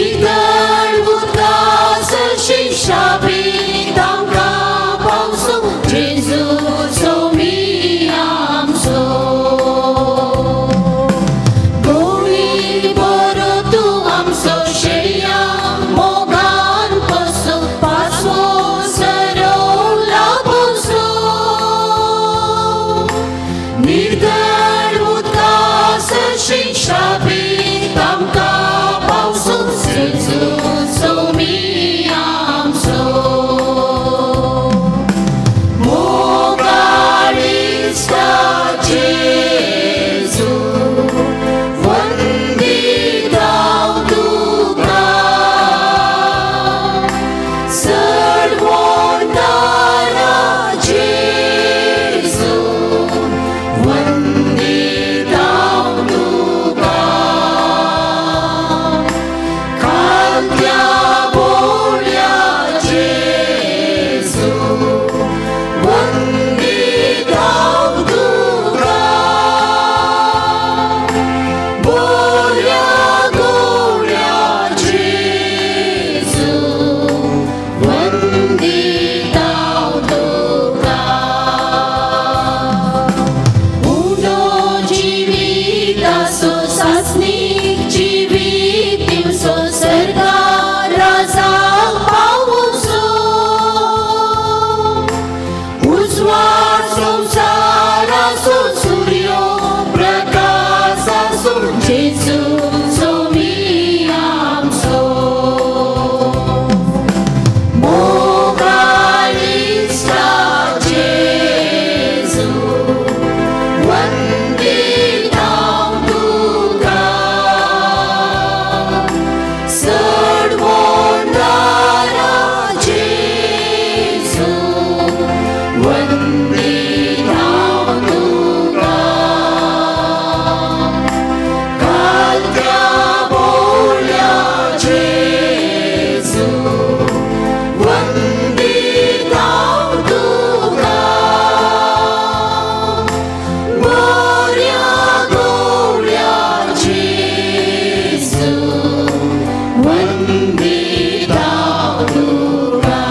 नितळ उदका सरशी शाबीत आमकां पावसूं जेजू सोमी आमचो. गोळी बरो तूं आमचो शेळया मोगान पोसो पासो सरवला पोसो. निर्दळ उदका सरशी शाबीत आमकां पावसूं जेजू सोमी आमचो. मोगाळिस्ता जेजू वंदितांव तुका, सडवणदारा जेजू वंदितांव तुका. खालत्या बोळ्या जेजू वंदितांव तुका, बोळ्या गोळ्या जेजू वंदितांव तुका. उंडो जिविताचो सासणीक जिवीत दिवचो सर्गा राजाक पावोवचो. उजवाड संवसाराचो सुर्यो प्रकाशाचो जेजू सोमी आमचो. मोगाळिस्ता जेजू वंदितांव तुका, सडवणदारा जेजू वंदितांव तुका. खालत्या बोळ्या जेजू वंदितांव तुका, बोऱ्या गोळ्या जेजू वंदितांव तुका.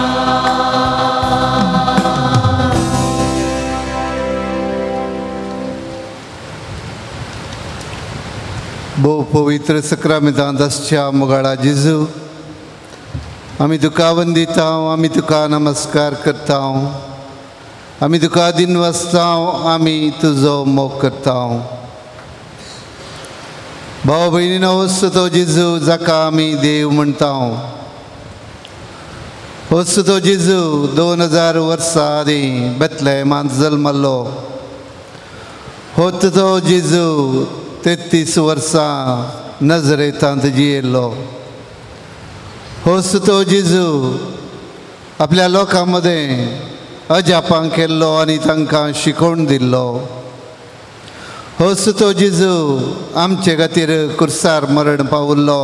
भोव पवित्र सक्रामेंतांत आसच्या मोगाळा जेजू, आमी तुका वंदिता, आमी तुका नमस्कार करता, आमी तुका दिनवासता, आमी तुजो मोग करता. भाव भयणीनो, वस्तु जेजू जाका आमी देव म्हणटा, वस्तु जेजू 2000 वर्सां आदीं बेतलेमांत जल्मल्लो. होत तो जेजू 33 वर्सां नजरेतांत जियेल्लो. होच तो जेजू आपल्या लोकां मदें अजापां केल्लो आनी तांकां शिकोवन दिल्लो. होच तो जेजू आमचे खातीर कुर्सार मरण पावल्लो,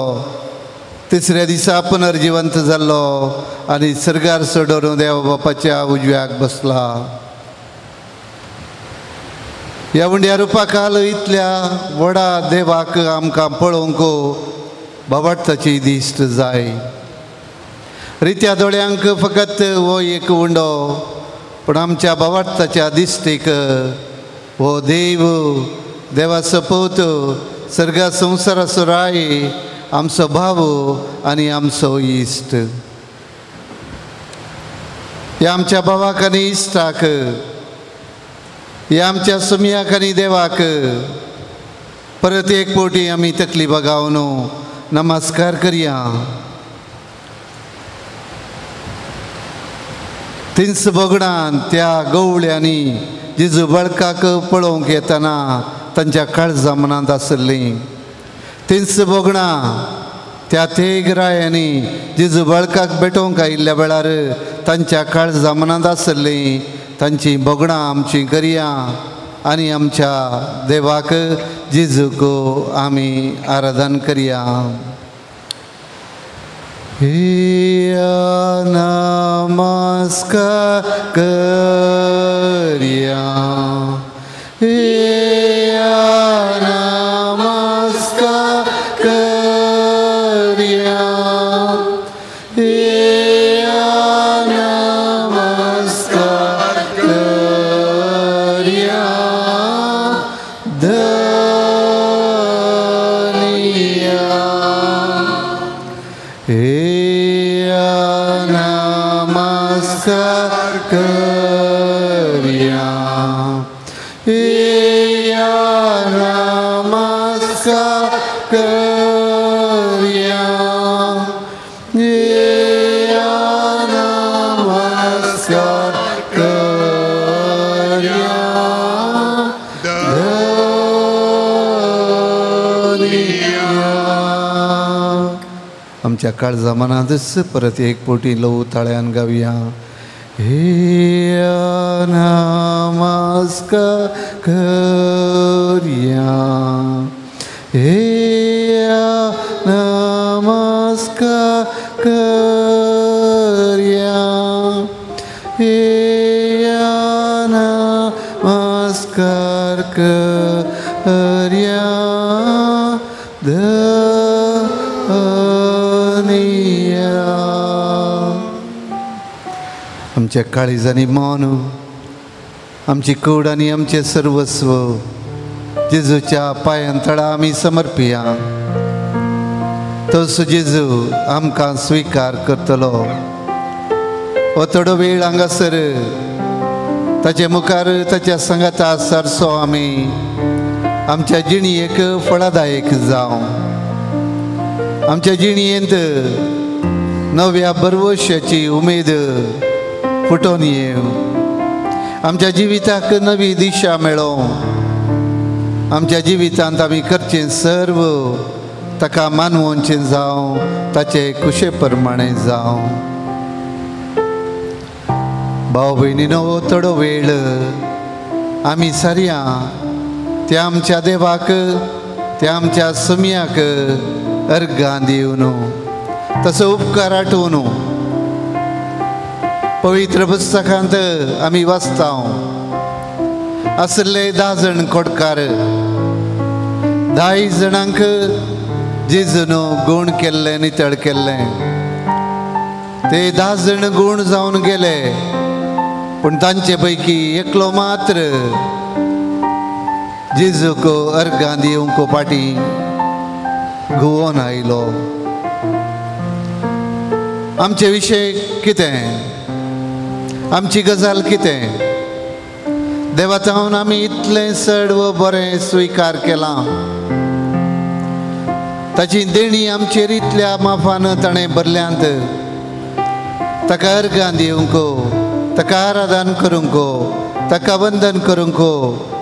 तिसऱ्या दिसा पुनर्जिवंत जाल्लो आनी सर्गार सोडून देव बापाच्या उजव्याक बसला. ह्या उंड्या रुपाकाल इतल्या व्हडा देवाक आमकां पळोवंक बाबाटाची दिश्ट जाय. रित्या दोळ्यांक फकत हो एक उंडो, पूण आमच्या बाबाटाच्या दिश्टीक हो देव, देवाचो पूत, सर्गा संवसाराचो राय, आमचो भाव आनी आमचो इश्ट. ह्या आमच्या भावाक आनी इश्टाक, ह्या आमच्या सुमयाक आनी देवाक परत एक फावटी आमी तकली बगावन नमस्कार करया. तिन्स बोगडान त्या गवळ्यांनी जेजू बळकाक पळोवंक येतना तांच्या काळजा मनांत आसलीं. तिन्स बोगडां त्या थेग रायांनी जेजू बळकाक भेटोवंक आयिल्ल्या वेळार तांच्या काळजा मनांत आसलीं. तांची बोगडां आमची करया आनी आमच्या देवाक जेजूक आमी आराधन करया. हिया नमस्कार करया, हिया नमस्कार करया, येया नमस्कार करया, येया नमस्कार करया, येया नमस्कार करया धनिया। आमच्या काळजा मनांतच परत एक पोटी ल्हवू ताळ्यान गावया। येया नमस्कार करया, येया नमस्कार करया, येया नमस्कार करया धनिया। आमच्या काळीजांनी मन, आमची कूड आनी आमचें सर्वस्व जेजूच्या पांयां तळा आमी समर्पिया। तसो जेजू आमकां स्विकार करतलो। हो थोडो वेळ हांगासर ताचे मुखार ताच्या सांगाता सारसो आमी आमच्या जिणेक फळादायक जावं। आमच्या जिणेंत नव्या भरवशाची उमेद फुटोवन येवं। आमच्या जिविताक नवी दिशा मेळों। आमच्या जिवितांत आमी करचें सर्व ताका मानवोवचें जावं, ताचे कुशे प्रमाणें जावं। भाव भयणीनो, थोडो वेळ आमी सारया त्या आमच्या देवाक, त्या आमच्या सम्याक अर्गां दिवन तसो उपकार आठोवन पवित्र पुस्तकांत आमी वाचता आसले 10 जण कोटकार, 10 जाणांक जेजून गूण केल्लें, नितळ केल्लें। ते 10 जण गूण जावन गेले, पूण तांचे पैकी एकलो मात्र जेजूक अर्गां दिवंक पाटी घुंवोन आयलो। आमचे विशय कितें, आमची गजाल कितें? देवातावन आमी इतलें चड व बरें स्विकार केलां, ताची देणी आमचेर इतल्या माफान ताणें भरल्यांत। ताका अर्गां दिवंक, ताका आराधन करूंक, ताका वंदन करूंक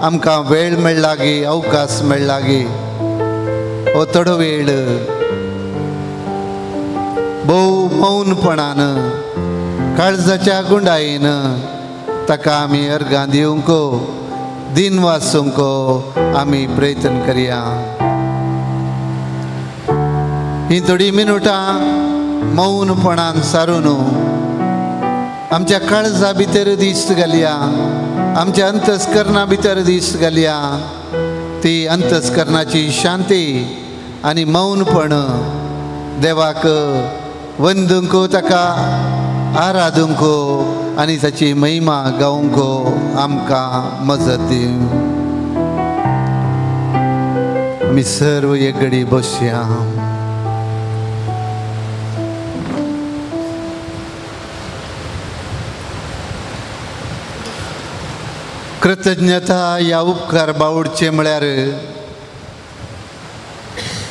आमकां वेळ मेळ्ळागी, अवकाश मेळ्ळागी। हो थोडो वेळ भोव मौनपणान, काळजाच्या गुंडायेन ताका आमी अर्गां दिवंक, दिन वाचूंक आमी प्रयत्न करया। ही थोडी मिनुटां मौनपणान सारून आमच्या काळजा भितर दिश्ट घालया, आमच्या अंतस्करणा भितर दिश्ट घालया। ती अंतस्करणाची शांती आनी मौनपण देवाक वंदूंक, ताका आराधूंक आनी ताची महिमा गावंक आमकां मजत दिवं। आमी सर्व एक घडी बसया। कृतज्ञता ह्या उपकार बावडचे म्हळ्यार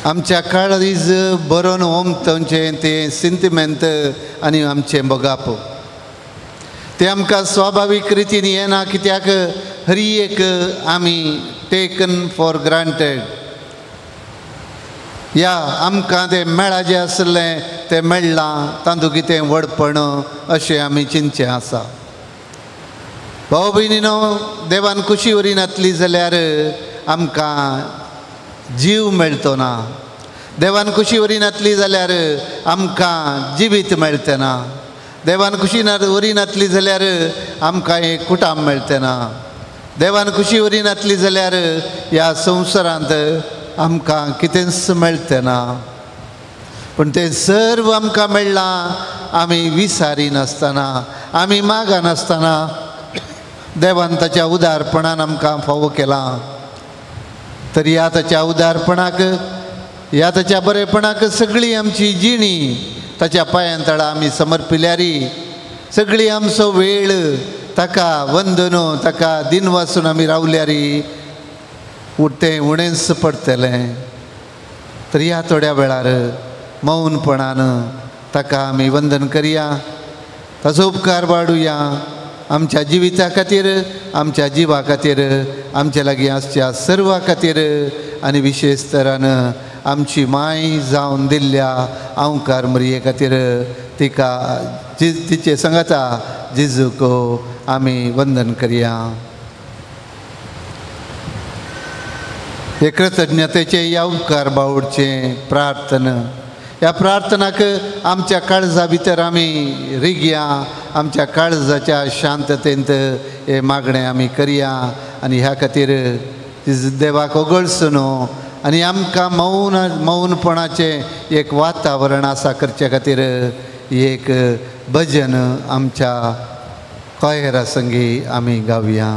आमच्या काळीज बरोवन ओमतवचें तें सिंतिमेंत आनी आमचें मोगाप तें आमकां स्वाभावीक रितीन येना, कित्याक हर एक आमी टेकन फॉर ग्रांटेड। ह्या आमकां तें मेळाचें आसलें तें मेळ्ळां, तातूंत कितें व्हडपण अशें आमी चिंतचें आसा। भाव भयणीनो, देवान खुशी वरी नातली जाल्यार आमकां जीव मेळटो ना, देवान खुशी वरी नातली जाल्यार आमकां जिवीत मेळचें ना, देवान खुशी वरी नातली जाल्यार आमकां एक कुटाम मेळचें ना, देवान खुशी वरी नातली जाल्यार ह्या संवसारांत आमकां कितेंच मेळचें ना। पूण तें सर्व आमकां मेळ्ळां आमी विसारी नासतना, आमी मागनासतना देवान ताच्या उदारपणान आमकां फावो केलां। तर ह्या ताच्या उदारपणाक, ह्या ताच्या बरेपणाक सगळी आमची जिणी ताच्या पांयां तळा आमी समर्पिल्यारी सगळी आमचो वेळ ताका वंदन ताका दिनवासून आमी रावल्यारी उरतें उणेंच पडटलें. तर ह्या थोड्या वेळार मौनपणान ताका आमी वंदन करया, ताचो उपकार वाडुया आमच्या जिविता खातीर, आमच्या जिवा खातीर, आमच्या लागीं आसच्या सर्वा खातीर आनी विशेश तरान आमची माय जावन दिल्ल्या आंवकार मरिये खातीर तिका तिचे सांगाता जेजूक आमी वंदन करया. हे कृतज्ञतेचे ह्या उपकार बावडचे प्रार्थना, ह्या प्रार्थनाक आमच्या काळजा भितर आमी रिगया, आमच्या काळजाच्या शांततेंत हे मागणें आमी करया आनी ह्या खातीर देवाक ओगळसून आनी आमकां मौन मौनपणाचें एक वातावरण आसा करचे खातीर एक भजन आमच्या कॉयरा संगी आमी गावया.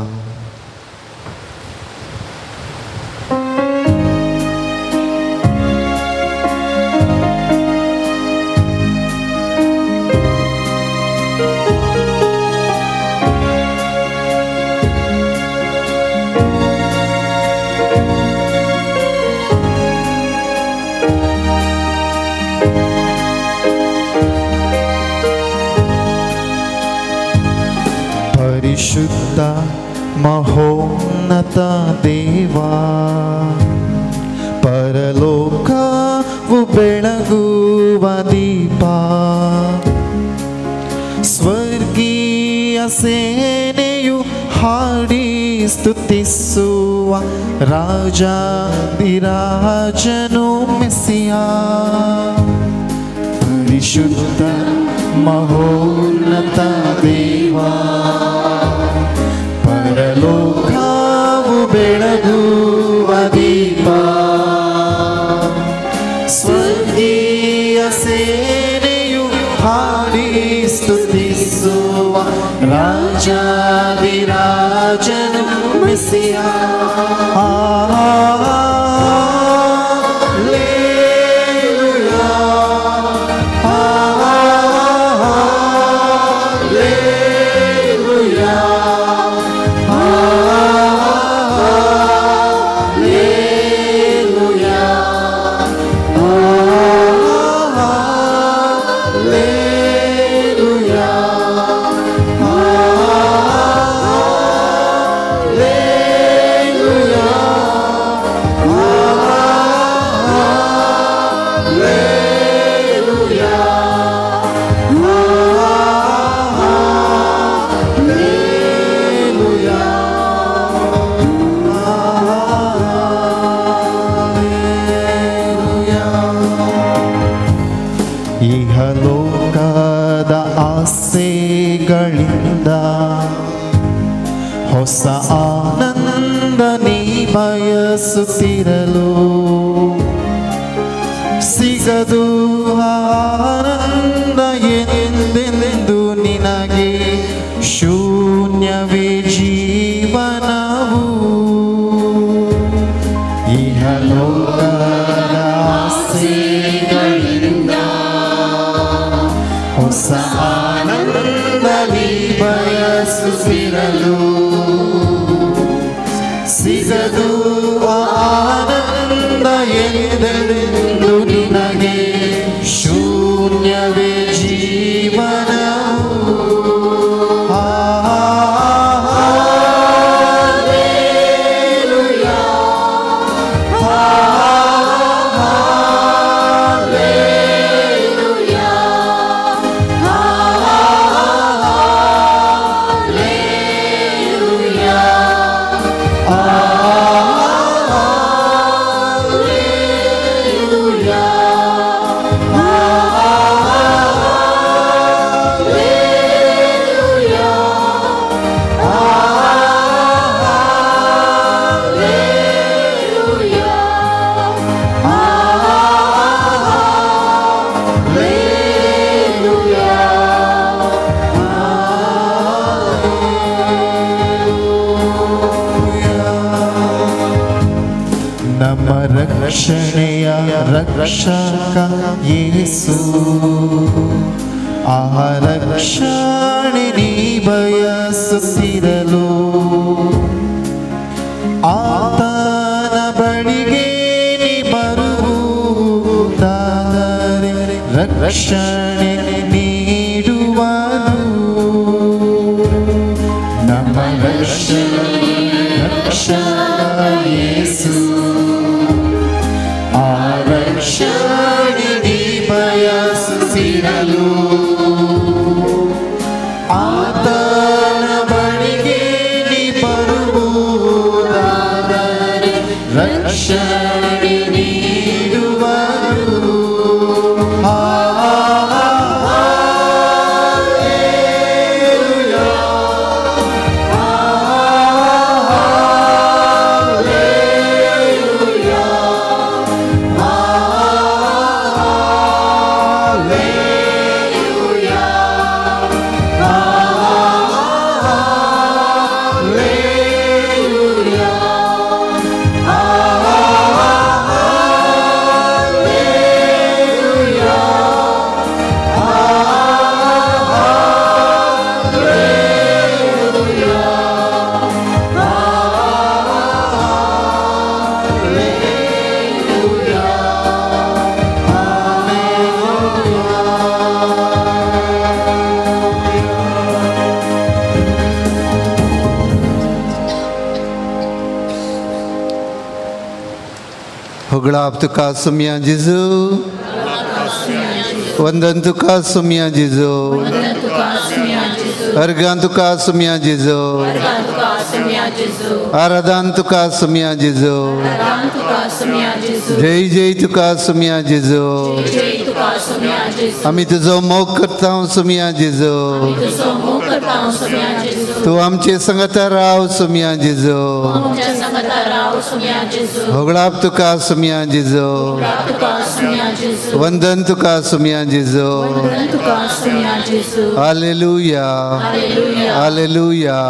परिशुद्ध महोन्नत देवा परलोकವು ಬೆಳಗುವ ದೀಪ ಸ್ವರ್ಗೀಯ ಸೇನೆಯು ಹಾಡಿ ಸ್ತುತಿಸುವ ರಾಜಾಧಿರಾಜನು ಮೆಸ್ಸಿಯ. ಪರಿಶುದ್ಧ ಮಹೋನ್ನತ ದೇವಾ ಪರಲೋಕವು ಬೆಳಗುವ ದೀಪ ಸ್ವರ್ಗೀಯ ಸೇನೆಯು ಹಾಡಿ ಸ್ತುತಿಸುವ ರಾಜಾಧಿರಾಜನು ಮೆಸ್ಸಿಯ. ಇಹಲೋಕದ ಆಸೆಗಳಿಂದ ಹೊಸ ಆನಂದ ನೀ ಬಯಸುತ್ತಿರಲು ಸಿಗದು ಆನಂದ ಎಂದೆಂದು ನಿನಗೆ ಶೂನ್ಯವೇ ಜೀವನವು. ಇಹಲೋಕದ ಆಸೆಗಳಿಂದ ಹೊಸ ಆನಂದ ನೀ ಬಯಸುತ್ತಿರಲು ಸಿಗದು ಆನಂದ ಎಂದೆಂದು ನಿನಗೆ ಶೂನ್ಯವೇ ಜೀವನವು. ನಮ್ಮ ರಕ್ಷಣೆಯ रक्षक येसु ಆ ರಕ್ಷಣೆ ನೀ ಬಯಸುತ್ತಿರಲು ಆತನ ಬಳಿಗೆ ನೀ ಬರುವುದಾದರೆ ರಕ್ಷಣೆ ನೀಡುವನು. ನಮ್ಮ ರಕ್ಷಣೆ ರಕ್ಷಕ ಯೇಸು ಆ ರಕ್ಷಣೆ ನೀ ಬಯಸುತ್ತಿರಲು ಆತನ ಬಳಿಗೆ ನೀ ಬರುವುದಾದರೆ ರಕ್ಷಣೆ ನೀಡುವನು. Hallelujah, hallelujah, hallelujah, hallelujah, hallelujah, hallelujah, hallelujah, होगळाप तुका सुमया जेजू, वंदन तुका सुमया जेजू, अर्घान तुका सुमया जेजू, आराधन तुका सुमया जेजू, जय जय तुका सुमया जेजू. आमी तुजो मोग करता सुमया जेजू, तूं आमचे संगता राव सुमया जेजू. होगळाप तुका सुमया जेजू, वंदन तुका सुमया जेजू. Hallelujah, hallelujah,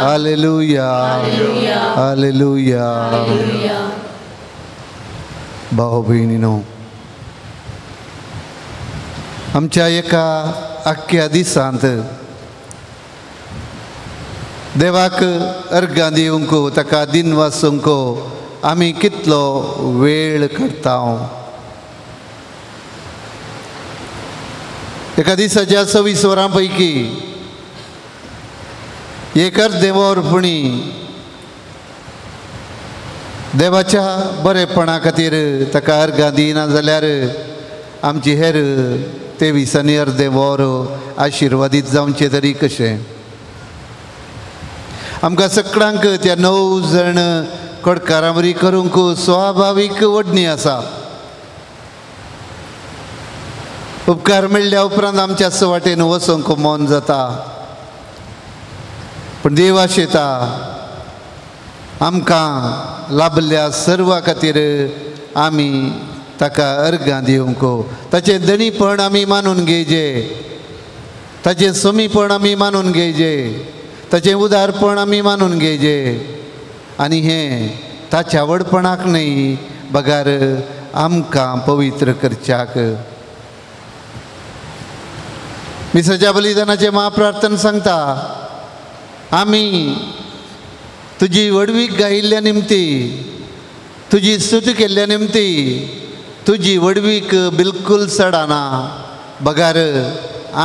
hallelujah, hallelujah. भाव भयणीनो, आमच्या एका आख्ख्या दिसांत देवाक अर्घां दिवंक, ताका दिन वासूंक आमी कितलो वेळ काडटा. एका दिसाच्या 24 वरां पैकी एक अर्दें वर पुणी देवाच्या बरेपणा खातीर ताका अर्घां दिना जाल्यार आमची हेर 23 आनी अर्दें वर आशिर्वादीत जावचें तरी कशें. आमकां सगळ्यांक त्या 9 जण कडकारां वरी करूंक स्वाभावीक वडणी आसा. उपकार मेळ्ळ्या उपरांत आमच्या वाटेन वचूंक मन जाता, पूण देव आशेता आमकां लाभल्या सर्वा खातीर आमी ताका अर्घां दिवंक, ताचें धणीपण आमी मानून घेवचें, ताचें समीपण आमी मानून घेवचें, ताचें उदारपण आमी मानून घेवचें. आनी हें ताच्या व्हडपणाक न्हय बगार आमकां पवित्र करच्याक. मिसाच्या बलिदानाचें महाप्रार्थना सांगता, आमी तुजी व्हडवीक गायिल्ल्या निमती, तुजी स्तुती केल्ल्या निमती तुजी व्हडवीक बिलकूल चडना, बगार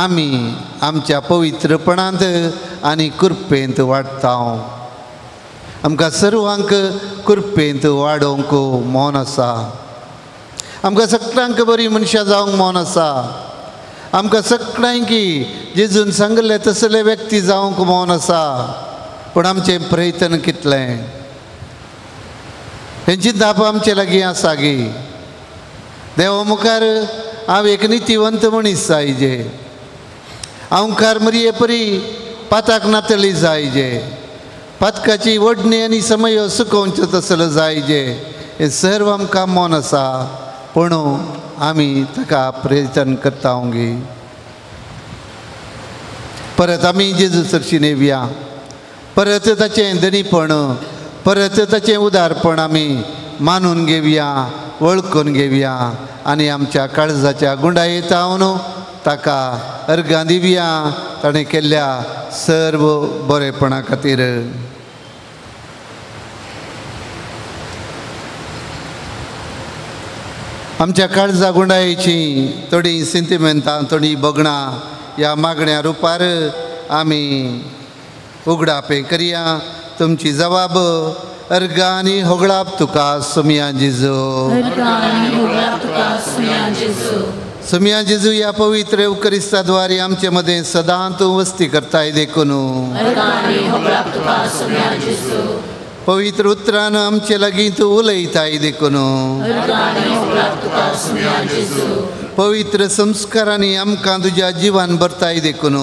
आमी आमच्या पवित्रपणांत आनी कृपेंत वाडटा. आमकां सर्वांक कृपेंत वाडोवंक मन आसा, आमकां सगळ्यांक बरी मनशां जावंक मन आसा, आमकां सगळ्यांकी जेजून सांगलें तसले व्यक्ती जावंक मन आसा. पूण आमचें प्रयत्न कितलें हेंची दाप आमचे लागीं आसा गी. देवा मुखार हांव एक नितीवंत मनीस जायजे, हांव मुखार मरये परी पाताक नातली जायजे, पातकाची वडणी आनी समय सुकोवचो तसलो जायजे, हें सर्व आमकां मन आसा. पूण आमी ताका प्रयत्न करता गी. परत आमी जेजू सरशी नेवया, परत ताचें धनीपण, परत ताचें उदारपण आमी मानून घेवया, वळखून घेवया आनी आमच्या काळजाच्या गुंडायेत हांव ताका अर्गां दिवया ताणें केल्ल्या सर्व बरेपणा खातीर. आमच्या काळजा गुंडायेची थोडीं सिंतिमेंतां, थोडीं भगणां ह्या मागण्या रुपार आमी उगडापें करया. तुमची जबाब अर्गां आनी होगळाप तुका सुमया जेजू. सुमया जेजू ह्या पवित्र eucharisता द्वारे आमचे मदें सदां तूं वस्ती करताय देखून पवित्र उतरान आमचे लागीं तूं उलयताय देखून पवित्र संस्कारांनी आमकां तुज्या जिवान भरताय देखून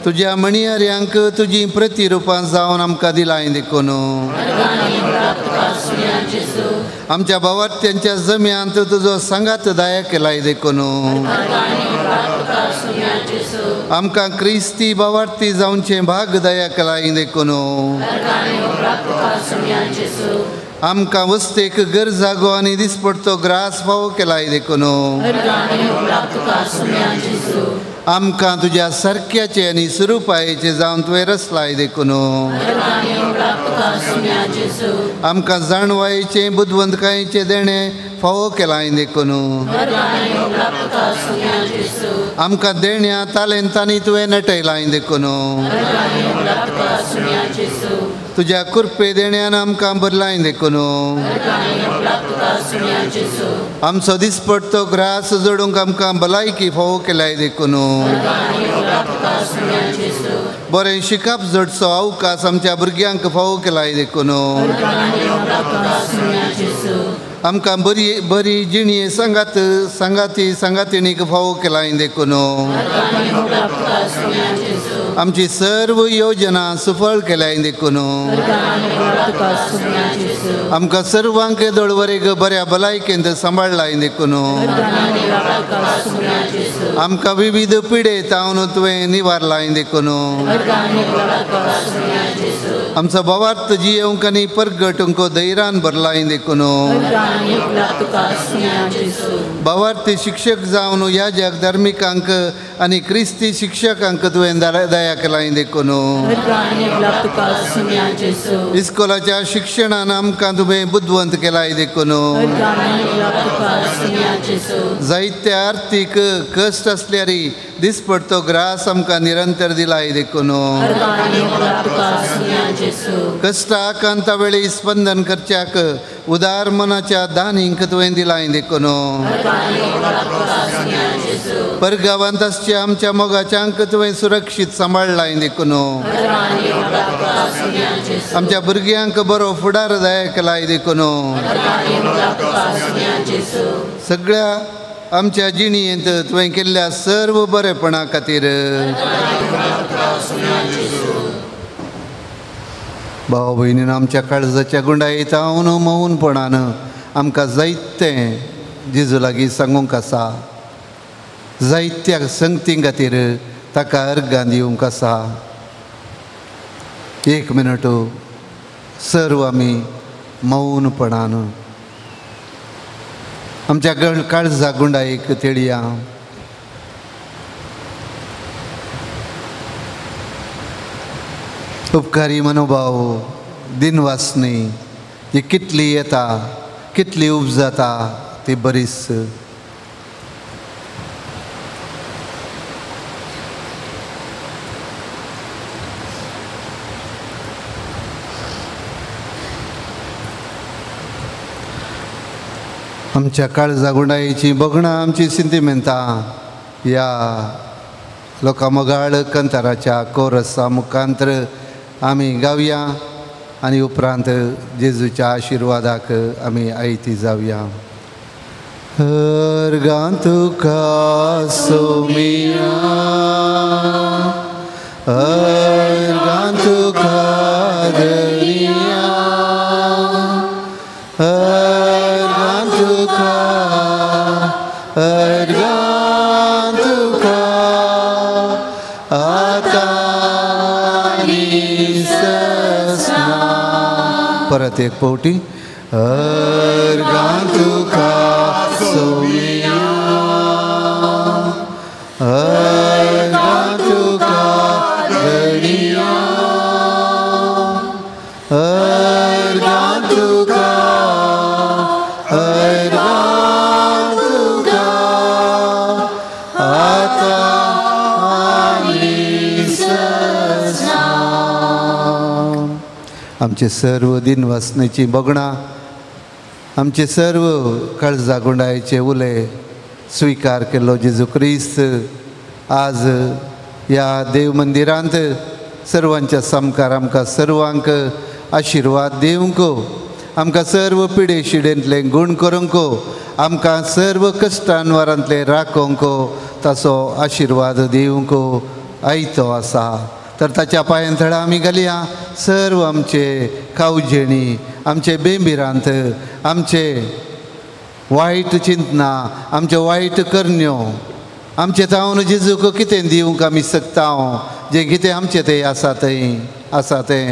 तुज्या मणियाऱ्यांक तुजी प्रतिरुपां जावन आमकां दिलाय देखून आमच्या भावार्थ्यांच्या जम्यांत तुजो सांगात दया केलाय देखून आमकां क्रिस्ती भावार्थी जावचें भाग दया केलाय देखून आमकां वस्तेक गरजागो आनी दिसपडतो ग्रास फावो केलाय देखून आमकां तुज्या सारक्याचे आनी स्वरुपायेचे जावन तुवें रचलाय देखून आमकां जाणवायेचें बुदवंतकायेचें देणें फावो केलाय देखून आमकां देण्या तालेंतांनी तुवें नटयलाय देखून तुज्या कृपे देण्यान आमकां भरलाय देखून आमचो दिसपडतो ग्रास जोडूंक आमकां भलायकी फावो केलाय देखून बरें शिकप जोडचो अवकाश आमच्या भुरग्यांक फावो केलाय देखून आमकां बरी बरी जिणये सांगात सांगाती सांगातिणीक फावो केलाय देखून आमची सर्व योजना सुफळ केल्याय देखून आमकां सर्वांक दोळवरेक बऱ्या भलायकेंत सांबाळलाय देखून आमकां विविध पिडे तावन तुवें निवारलाय देखून आमचो भावार्थ जियेवंक आनी परगटूंक धैर्यान भरलाय देखून भावार्थी शिक्षक जावन ह्या जग धार्मिकांक आनी क्रिस्ती शिक्षकांक तुवें दया केलाय देखून इस्कोलाच्या शिक्षणान आमकां तुवें बुदवंत केलाय देखून जायते आर्थीक कश्ट आसल्यार दिसपडतो ग्रास आमकां निरंतर दिलाय देखून कश्ट आकांता वेळी स्पंदन करच्याक उदार मनाच्या दानींक तुवें दिलाय देखून परगावांत आसच्या आमच्या मोगाच्यांक तुवें सुरक्षीत सांबाळलाय देखून आमच्या भुरग्यांक बरो फुडार दया केलाय देखून सगळ्या आमच्या जिणेंत तुवें केल्ल्या सर्व बरेपणा खातीर भाव भयणीन आमच्या काळजाच्या गुंडायेत हांव मौनपणान आमकां जायतें जेजू लागीं सांगूंक आसा, जायत्या संगती खातीर ताका अर्गां दिवंक आसा. एक मिनट सर्व आमी मौनपणान आमच्या काळजा गुंडायेक तेळया. उपकारी मनोभाव दिनवासनी जी कितली येता कितली उपजाता ती बरीच. आमच्या काळजा गुंडायेची बगणां आमची सिंतिमेंतां ह्या लोकां मोगाळ कंताराच्या कोरसा मुखांतर आमी गावया आनी उपरांत जेजूच्या आशिर्वादाक आमी आयती जावया. अर्गां तुका सोमिया, अर्गां तुका दरिया, अर्गां तुका, अर्गां तुका आतां आनी ससना. परत एक पावटी अर्गां तुका सोमिया अर्गां तुका धनिया अर्गां तुका अर्गां तुका आतां आनी सदां. आमचे सर्व दिनवासनेची बगणां आमचे सर्व काळजा गुंडायचे उले स्वीकार केल्लो जेजू क्रिस्त आज ह्या देव मंदिरांत सर्वांच्या सामकार आमकां सर्वांक आशिर्वाद दिवंक आमकां सर्व पिडे शिडेंतले गूण करूंक आमकां सर्व कश्टांवारांतले राखोवंक ताचो आशिर्वाद दिवंक आयतो आसा. तर ताच्या पांयां थळां आमी घालया सर्व आमचे कावजेणी आमचे बेंबिरांत आमचे वायट चिंतना आमचे वायट करण्यो आमचे तावन जेजूक कितें दिवंक आमी शकता जें कितें आमचें तें आसा थंय आसा तें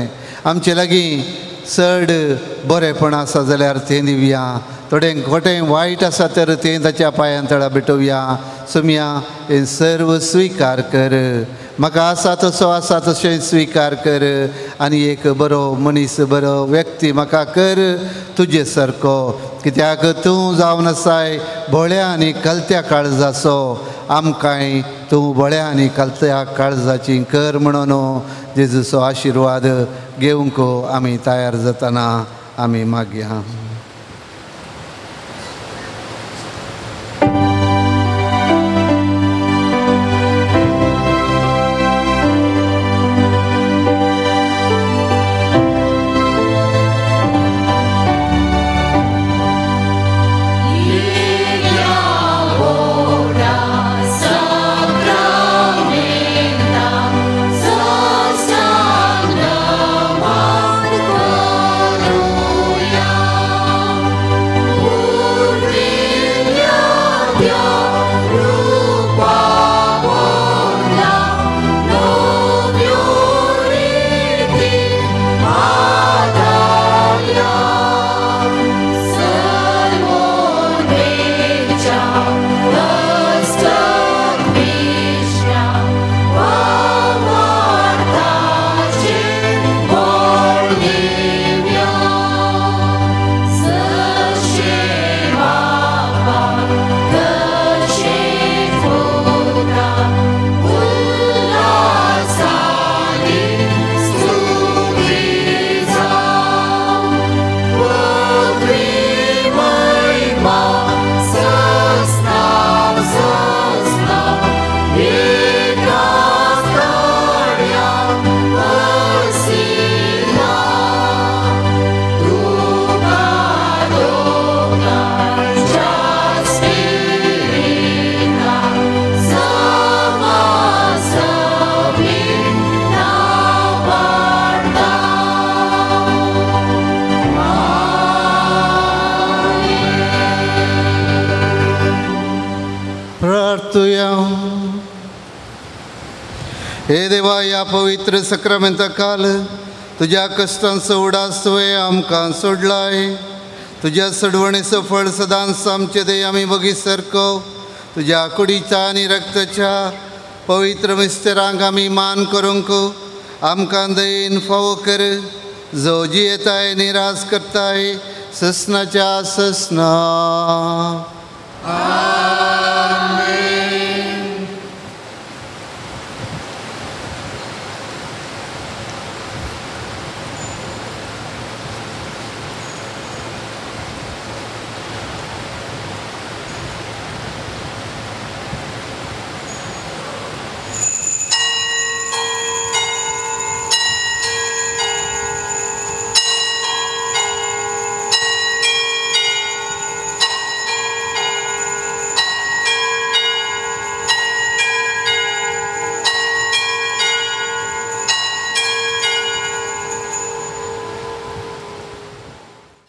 आमचे लागीं चड बरेंपण आसा जाल्यार तें दिवया थोडें खोटें वायट आसा तर तें ताच्या पांयां तळा भेटोवया. सोमया हें सर्व स्विकार कर म्हाका आसा तसो आसा तशें स्विकार कर आनी एक बरो मनीस बरो व्यक्ती म्हाका कर तुजे सारको कित्याक तूं जावन आसाय भोळ्या आनी कलत्या काळजाचो आमकांय तूं भोळ्या आनी कलत्या काळजाची कर म्हणून जेजूचो आशिर्वाद घेवंक आमी तयार जातना आमी मागया. हे देवा ह्या पवित्र सक्रामेंता काल तुज्या कश्टांचो उडास तुवें आमकां सोडलाय तुज्या सोडवणेचो फळ सदांच आमचे दे आमी बगी सारको तुज्या कुडीच्या आनी रक्ताच्या पवित्र मिस्तेरांक आमी मान करूंक आमकां दयेन फावो कर जो जियेताय निराश करताय ससनाच्या ससना.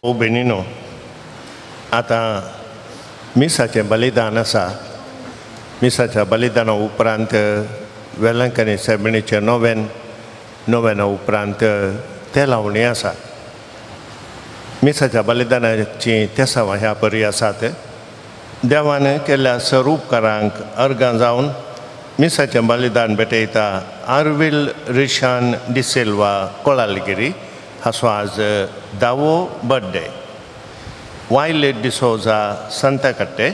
ओ बेनिनो आतां मिसाचें बलिदान आसा. मिसाच्या बलिदाना उपरांत वेलंकनी सेबणीचें नोवेन नोवेना उपरांत तेलावणी आसा. मिसाच्या बलिदानाची तेसावां ह्या परी आसात. देवान केल्ल्या स्वरूपकारांक अर्गां जावन मिसाचें बलिदान भेटयता आरवील रिशान डिसिल्वा कोळालगिरी हाचो आज धावो बर्थडे. वायलेट डिसोजा संताकट्टे,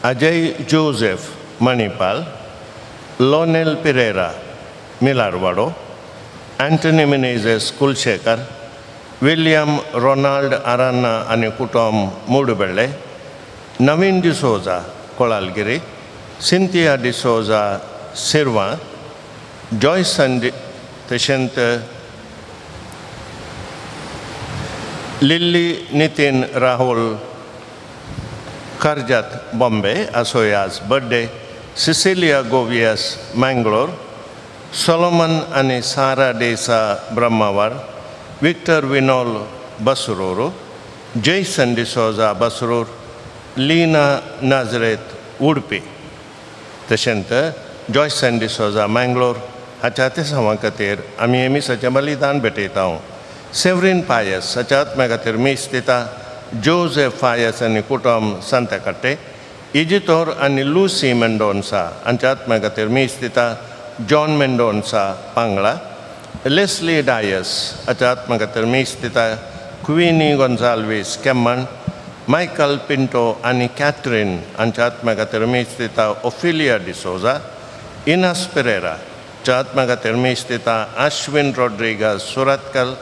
अजय जोसेफ मणिपाल, लोनेल पिरेरा मिलारवाडो, अँटनी मिनेझेस कुलशेखर, विल्यम रोनाल्ड आरान्ना आनी कुटुंब मुडबेळे, नवीन डिसोजा कोळालगिरी, सिंथिया डिसोजा सिरवा, जॉयसन तशेंच लिल्ली नितीन राहुल कर्जत बॉम्बे असो आज बर्थडे. सिसिलिया गोवियस मँगलोर, सोलोमन आनी सारा डेसा ब्रह्मावर, विक्टर विनोल बसरूर, जैसन डिसोजा बसरूर, लीना नाजरेत उडपी, तशेंच जॉयसन डिसोजा मँगलोर हाच्या तेसांवां खातीर आमी हे मिसाचें बलिदान भेटयता. सेवरीन पायस हाच्या आत्म्या खातीर मीस दिता जोसेफ पायस आनी कुटुंब सांताकट्टे, इजितोर आनी लुसी मेंडोन्सा हांच्या आत्म्या खातीर मीस दिता जॉन मेंडोन्सा पांगळा, लेस्ली डायस हाच्या आत्म्या खातीर मीस दिता क्विनी गोन्साल्वीस केम्मण, मायकल पिंटो आनी कॅथरीन हांच्या आत्म्या खातीर मीस दिता ओफिलिया डिसोजा, इनास पेरेरा हाच्या आत्म्या खातीर मीस दिता आश्विन रॉड्रिगस सुरतकल,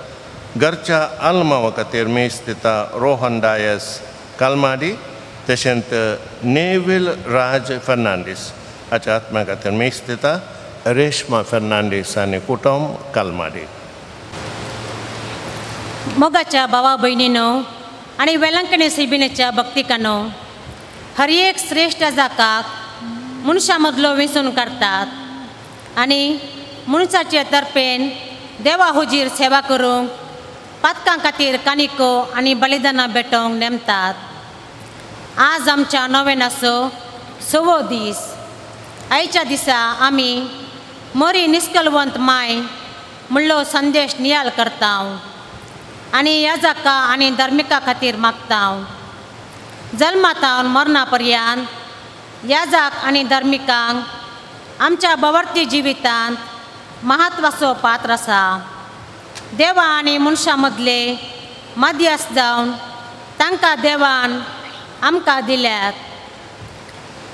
घरच्या आल्मावा खातीर मीस दिता रोहन डायस कालमाडी, तशेंच नेवील राज फर्नांडीस हाच्या आत्म्या खातीर मीस दिता रेश्मा फर्नांडीस आनी कुटुंब कालमाडी. मोगाच्या भावा भयणीनो आनी वेलंकणी सिबिनेच्या भक्तिकानो, हर एक श्रेश्ठ जाकाक मनशां मदलो वेंचून काडटात आनी मनशाचे तर्फेन देवा हुजीर सेवा करूंक पातकां खातीर कानिको आनी बलिदानां भेटोवंक नेमतात. आज आमच्या नोवेनाचो सवो दीस. आयच्या दिसा आमी मोरी निस्कलवंत माय म्हणलो संदेश नियाळ करता आनी ह्या जाका आनी धार्मिका खातीर मागता. जल्मातावन मरणा पर्यंत याजाक आनी धार्मिकांक आमच्या बवर्ती जिवितांत म्हत्वाचो पात्र आसा. देवा आनी मनशां मदले मध्यस्थ जावन तांकां देवान आमकां दिल्यात.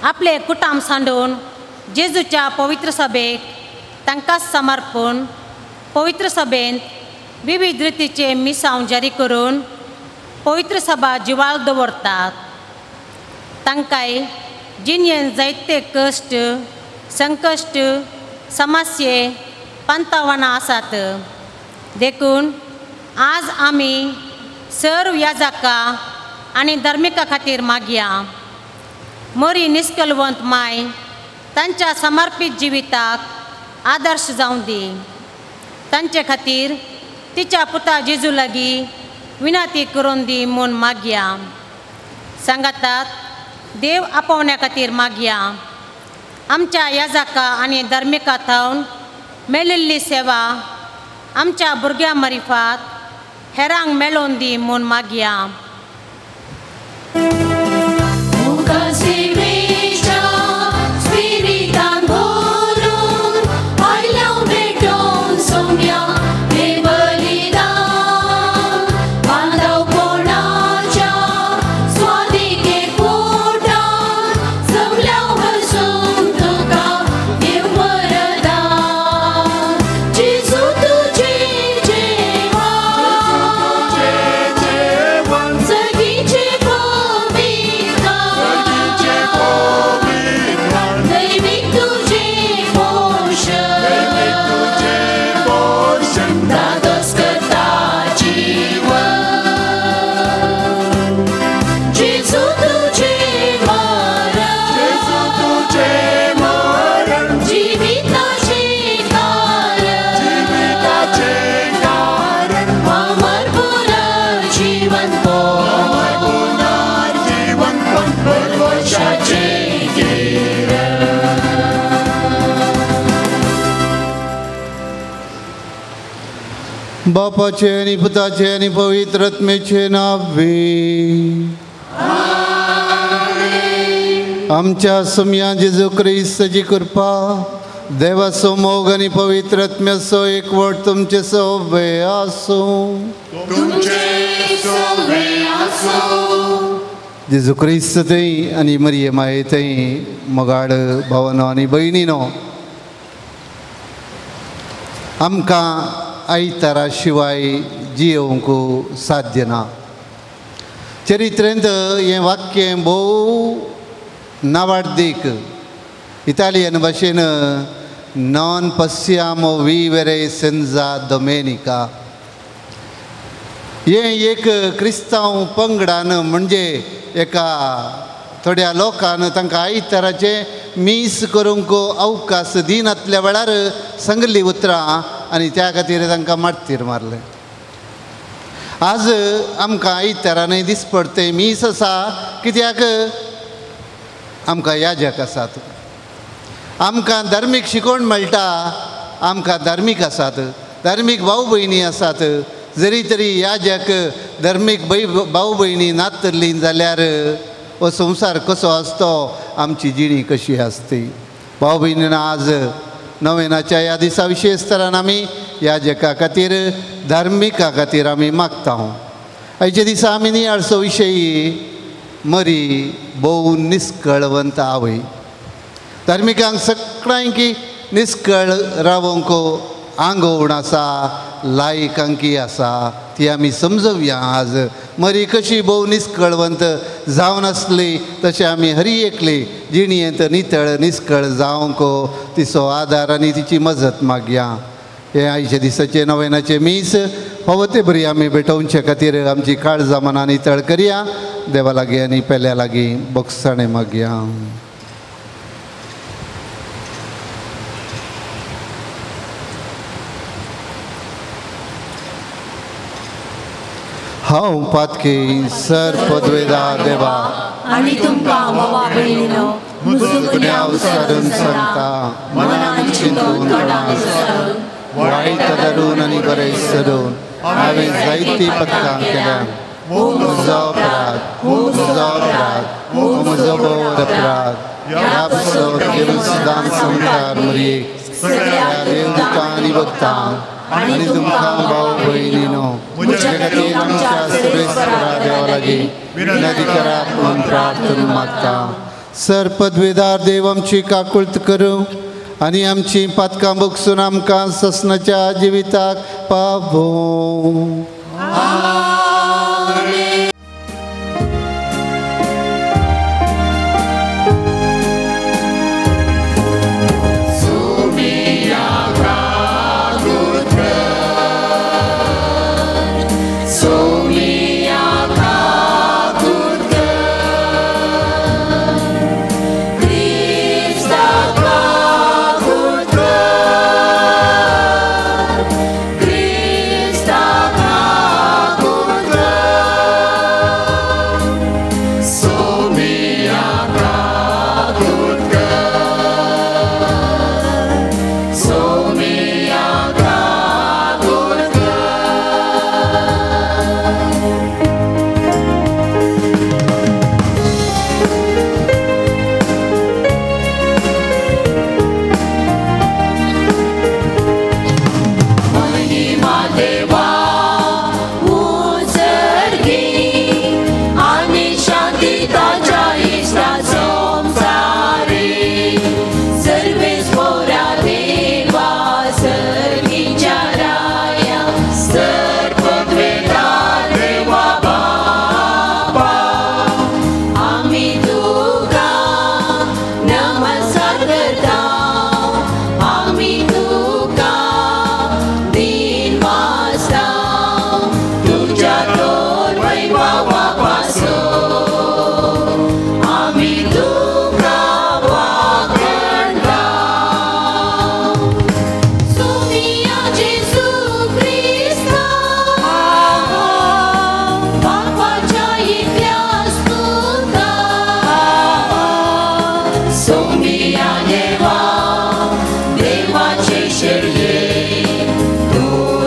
आपले कुटाम सांडून जेजूच्या पवित्र सभेक तांकांच समर्पून पवित्र सभेंत विविध रितीचे मिसांव जारी करून पवित्र सभा जिवाळ दवरतात. तांकांय जिणेंत जायते कश्ट, संकश्ट, समस्ये, पंतावनां आसात. देखून आज आमी सर्व याजाका आनी धार्मिका खातीर मागया. मोरी निस्कलवंत माय तांच्या समर्पीत जिविताक आदर्श जावं दी. तांचे खातीर तिच्या पुता जेजू लागीं विनंती करून दी म्हूण मागया. सांगातात देव आपोवण्या खातीर मागया. आमच्या याजाका आनी धार्मिका थावन मेळिल्ली सेवा आमच्या भुरग्यां मारिफात हेरांक मेळोवन दी म्हूण मागया. जेवण बापाचे आनी पुताचे आनी पवित्र आत्म्याचे नावे आमच्या सोम्या जेजू क्रिस्ताची कृपा देवाचो मोग आनी पवित्र आत्म्याचो एकवट तुमचे सवे आसूं. जेजू क्रिस्त थंय आनी मरिये माये थंय मोगाळ भावानो आनी भयणीनो, आमकां आयतारा शिवाय जियोवंक साध्य ना. चरित्रेंत हें वाक्य भोव नावाडदीक. इटालियन भाशेन non possiamo vivere senza domenica. हें एक क्रिस्तांव पंगडान म्हणजे एका थोड्या लोकान तांकां आयताराचें मीस करूंक अवकाश दिनातल्या वेळार सांगली उतरां आनी त्या खातीर तांकां मार्तीर मारलें. आज आमकां आयतारानय दिसपडतें मीस आसा कित्याक आमकां याजक आसात, आमकां धार्मीक शिकवण मेळटा, आमकां धार्मीक आसात, धार्मीक भाव भयणी आसात. जरी तरी याजक धार्मीक भाव भयणी नातरली जाल्यार हो संवसार कसो आसतो, आमची जिणी कशी आसती. भाव भयणीन आज नवेनाच्या ह्या दिसा विशेष तरान आमी याजका खातीर धार्मिका खातीर आमी मागता. आयच्या दिसा आमी नियाळचो विशयी मरी भोव निस्कळवंत आवय. धार्मिकांक सगळ्यांकी निस्कळ रावंक आंगोवण आसा, लायकांकी आसा, ती आमी समजोवया. आज मरी कशी भोव निस्कळवंत जावन आसली तशें आमी हरी एकली जिणयेंत नितळ निस्कळ जावंक तिचो आदार आनी तिची मजत मागया. हे आयच्या दिसाचें नवेनाचें मीस फावो ते बरी आमी भेटोवचे खातीर आमची काळजां मनां नितळ करया. देवा लागीं आनी पेल्या लागीं बोगसाणें मागया. हांव पातकी सर पदवेदा देवा आनी तुमकां भावा भयणीनो म्हजो गुन्यांव सारून सांगता, मनान चिंतून तोंडान सारून वायट धरून आनी बरें सरून हांवें जायतीं पथकां केल्यां. म्हजो अपराध, म्हजो अपराध, म्हजो भोव अपराध. ह्या पासत जेरुसदान संवसार मरयेक सगळ्या देवदूतां आनी भक्तांक आनी तुमकां भाव भयणीनो म्हजे खातीर आमच्या सर्वेस्परा देवा लागीं विनंती करात म्हूण प्रार्थना मागता. सर पदवेदार देव आमची काकुळट करूं आनी आमची पातकां बगसून आमकां ससनाच्या जिविताक पावोवं.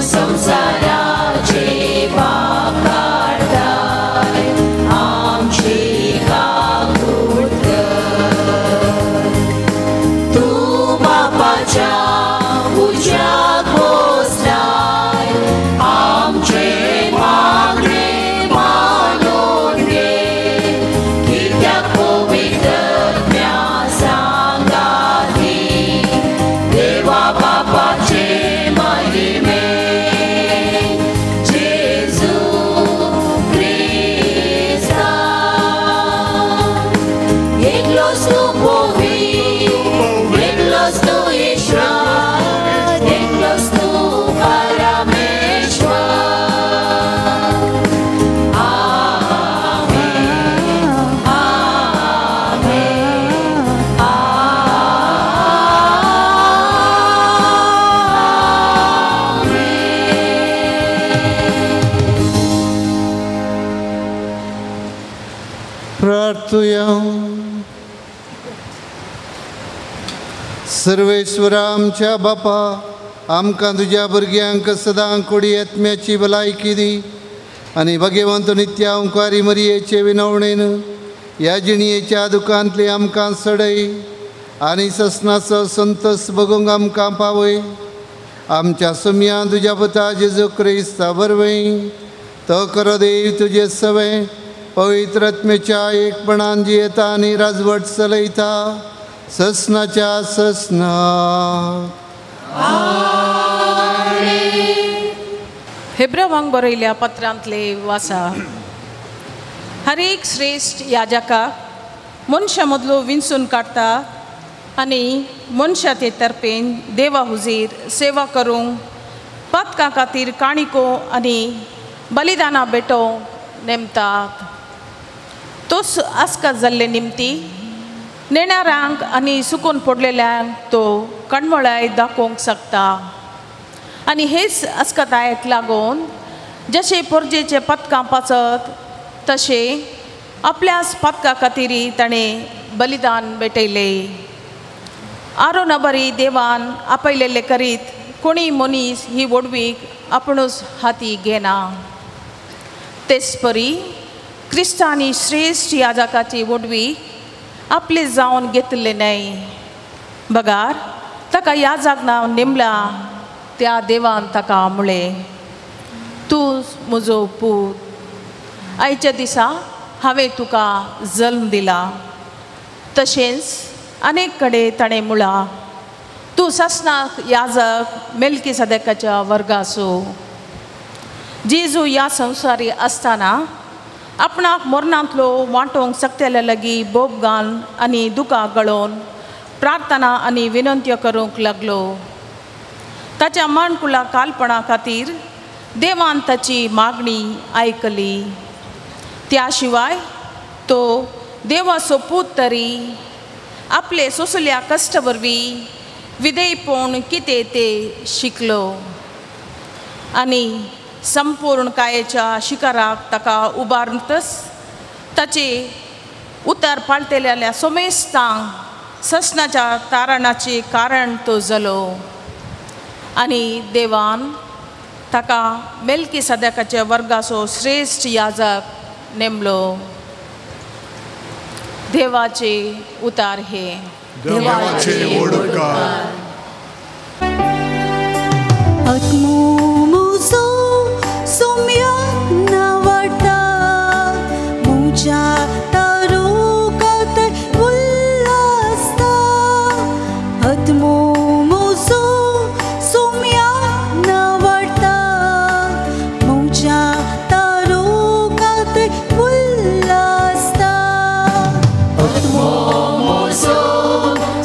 Samsara. सर्वेश्वरा आमच्या बापा, आमकां तुज्या भुरग्यांक सदां कुडी आत्म्याची भलायकी दी आनी भगवंत नित्या ओंकारी मरियेचे विनवणेन ह्या जिणयेच्या दुकांतली आमकां सडय आनी ससनाचो संतोस बगूंक आमकां पावय. आमच्या सुमयान तुज्या पुता जेजू क्रिस्ता वरवीं तो करो देव तुजे सवें पवित्र आत्म्याच्या एकपणान जियेता आनी राजवट चलयता ससनाच्या ससना. हेब्रावांक बरयल्या पत्रांतले वासा. हर एक श्रेश्ठ याजकाक मनशां मदलो विंचून काडटा आनी मनशा ते तर्फेन देवा हुजीर सेवा करूंक पातकां खातीर काणिको आनी बलिदानां भेटोवंक नेमतात. तोच आसका जाल्ले निमती नेणारांक आनी सुकून पडलेल्यांक तो कणमळाय दाखोवंक शकता. आनी हेच आस्कतायेक लागून जशें पोरजेचे पदकां पाचत तशें आपल्याच पदका खातीर ताणें बलिदान भेटयलें. आरोना बरी देवान आपयलेले करीत कोणी मनीस ही व्हडवीक आपुणूच हाती घेना. तेच परी क्रिस्तांनी श्रेश्ठ याजकाची व्हडवीक आपले जावन घेतले न्हय, बगार ताका याजक नांव नेमला त्या देवान ताका म्हळें, तूं म्हजो पूत, आयच्या दिसा हांवें तुका जल्म दिला. तशेंच अनेक कडेन ताणें म्हळां, तूं सासणाक याजक मेलकी सदेकाच्या वर्गासो. जेजू ह्या संवसारी आसतना आपणाक मरणांतलो वांटोवंक शकतल्या लागीं बोब घालून आनी दुकां गळोवन प्रार्थना आनी विनंत्यो करूंक लागलो. ताच्या माणकुला कालपणा खातीर देवान ताची मागणी आयकली. त्या शिवाय तो देवाचो पूत तरी आपले सोंसल्या कश्ट वरवीं विधेयपण कितें तें शिकलो आनी संपूर्ण कायेच्या शिकाराक ताका उबारतच ताचे उतर पाळटेल्या सोमेस्तांक ससनाच्या तारणाचें कारण तो जालो. आनी देवान ताका मेलकी सदकाच्या वर्गाचो श्रेश्ठ याजक नेमलो. देवाचे उतार हे. देवाचे उपकार.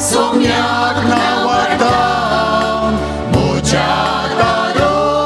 Somiak na warta, muja taro.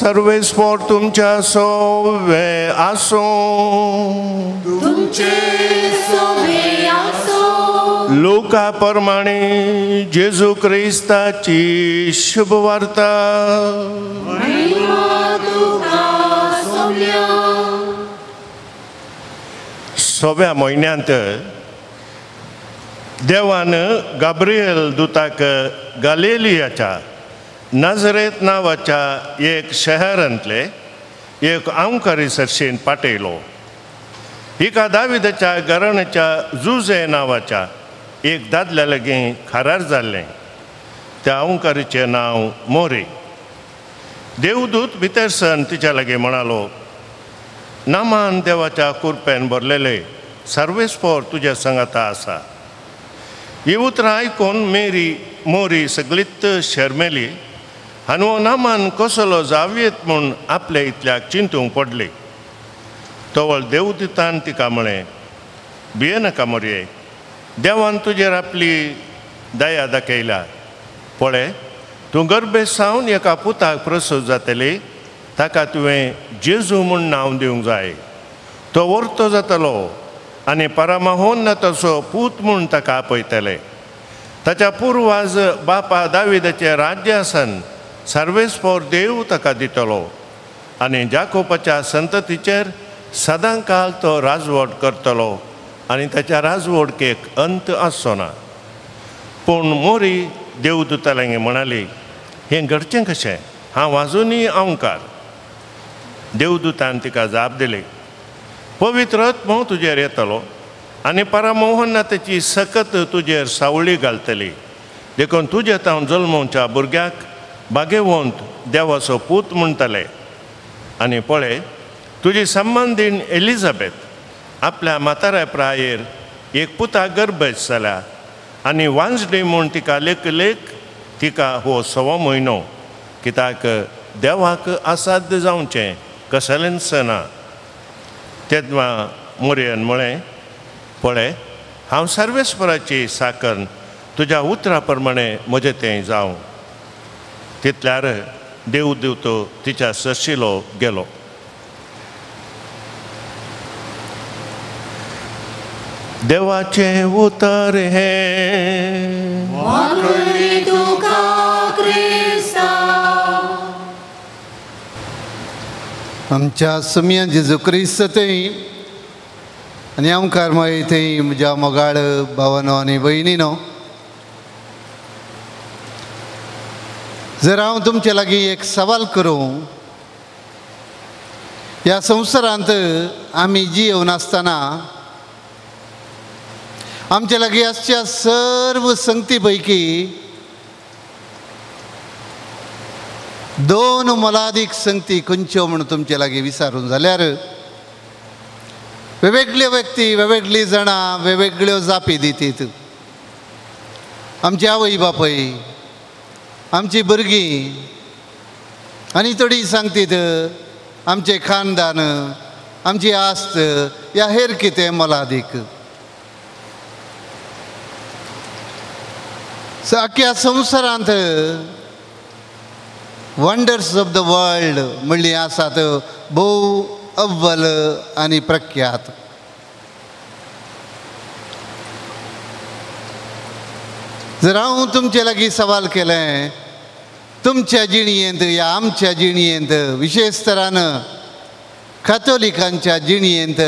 सर्वेस्पोर तुमच्या सोवे आसूं. तुमचे सोवे आसूं. लुका प्रमाणे जेजू क्रिस्ताची शुभवार्ता. महिमा तुका सोम्या. सोव्या म्हयन्यांत देवान गाब्रिएल दुताक गालिलियाच्या नाझरेत नांवाच्या एक शहरांतले एक आमकारी सरशीन पाटयलो. हिका दाविदाच्या घराण्याच्या जुजे नांवाच्या एक दादल्या लागीं खारार जाल्लें. त्या अंकारीचें नांव मोरी. देवदूत भितर सन तिच्या लागीं म्हणालो, नामान देवाच्या कुरपेन भरलेले सर्वेस्पोर तुज्या सांगाता आसा. ही उतरां आयकून मेरी मोरी सगळीत शर्मेली आनी हो नामान कसलो जावयेत म्हूण आपल्या इतल्याक चिंतूंक पडली. तवळ देवदूतान तिका म्हळें, भियेनाका मोरये, देवान तुजेर आपली दया दाखयल्या. पळय, तूं गर्भे सावन एका पुताक प्रसूत जातली, ताका तुवें जेजू म्हूण नांव दिवंक जाय. तो वर्तो जातलो आनी परामहोन तसो पूत म्हूण ताका आपयतले. ताच्या पुर्वाज बापा दाविदाचें राज्य आसन सर्वेस्पोर देव ताका दितलो आनी जाकोबाच्या संततीचेर सदां काल तो राजवट करतलो आनी ताच्या राजवटकेक अंत आसचो ना. पूण मोरी देवदूता लागीं म्हणाली, हें घडचें कशें? हांव आजुनूय अंकार. देवदूतान तिका जाप दिली, पवित्र आत्मो तुजेर येतलो आनी परमोहनाथाची सकत तुजेर सावळी घालतली. देखून तुजे तावन जल्मोवच्या भुरग्याक भाग्यवंत देवाचो पूत म्हणटले. आनी पळय, तुजी संबंदीन एलिझाबेथ आपल्या म्हाताऱ्या प्रायेर एक पुता गर्भेस्त जाल्या आनी वांजडी म्हूण तिका लेख तिका हो 6 म्हयनो, कित्याक देवाक असाध्य जावचें कसलेंच ना. तेन्ना मोरयन म्हळें, पळय, हांव सर्वेस्पराची साकन, तुज्या उतरा प्रमाणे म्हजें तें जावं. तितल्यार देवदूत तिच्या सरशिलो गेलो. देवाचें उतर हें. वाकडी तुका क्रिस्ता. आमच्या सुमया जेजू क्रिस्त थंय आनी आमकार मागीर थंय म्हज्या मोगाळ भावानो आनी भयणीनो, जर हांव तुमचे लागीं एक सवाल करूं, ह्या संवसारांत आमी जियेवन आसतना आमचे लागीं आसच्या सर्व संगती पैकी दोन मोलादीक संगती खंयच्यो म्हूण तुमचे लागीं विचारून जाल्यार वेगवेगळ्यो व्यक्ती, वेगवेगळीं जाणां वेगवेगळ्यो जापी दितीत. आमची आवय बापूय, आमची भुरगीं आनी थोडीं सांगतीत आमचें खानदान, आमची आस्त या हेर कितें मोलादीक. अख्ख्या संवसारांत वंडर्स ऑफ the world म्हणली आसात भोव अव्वल आनी प्रख्यात. जर हांव तुमचे लागीं सवाल केलें, तुमच्या जिणयेंत या आमच्या जिणयेंत, विशेश तरान कातोलिकांच्या जिणयेंत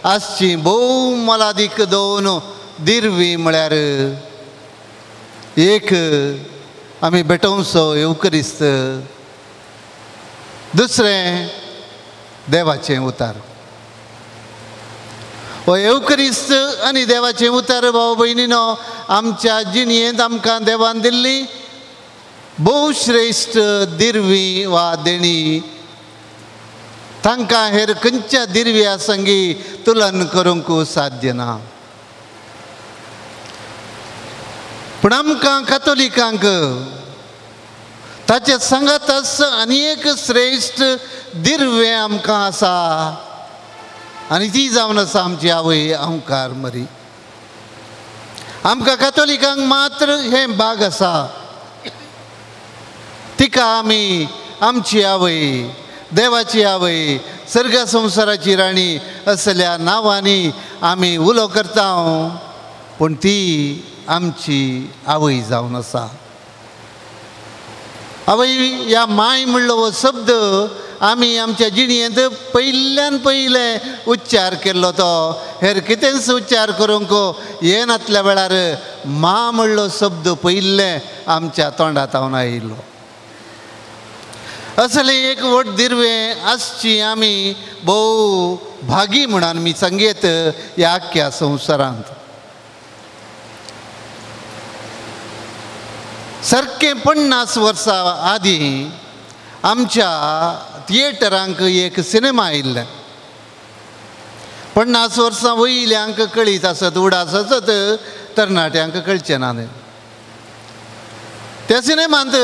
आसची भोव मोलादीक दोन दिरवी म्हळ्यार एक आमी भेटोवचो येवकरिस्त, दुसरें देवाचें उतार. हो येवकरिस्त आनी देवाचें उतार भाव भयणीनो आमच्या जिणयेंत आमकां देवान दिल्ली भोव श्रेश्ठ दिरवी वा देणी. तांकां हेर खंयच्या दिरव्या संगी तुलन करूंक साध्य ना. पूण आमकां कातोलिकांक ताचे सांगात आनी एक श्रेश्ठ दिरवें आमकां आसा आनी ती जावन आसा आमची आवय ओंकार मरी. आमकां कातोलिकांक मात्र हें भाग आसा, तिका आमी आमची आवय, देवाची आवय, सर्ग संवसाराची राणी असल्या नांवांनी आमी उलो करता, पूण ती आमची आवय जावन आसा. आवय ह्या माय म्हणलो हो शब्द आमी आमच्या जिणेंत पयल्यान पयले उच्चार केल्लो. तो हेर कितेंच उच्चार करूंक येनातल्या वेळार मा म्हणलो शब्द पयले आमच्या तोंडांत आयिल्लो. असलें एक व्हड दिर्वें आसची आमी भोव भागी म्हणून आमी सांगयत ह्या आख्ख्या संवसारांत. सारकें 50 वर्सां आदीं आमच्या थिएटरांक एक सिनेमा आयिल्लें. 50 वर्सां वयल्यांक कळीत आसत, उडास आसत, तरणाट्यांक कळचें ना. त्या सिनेमांत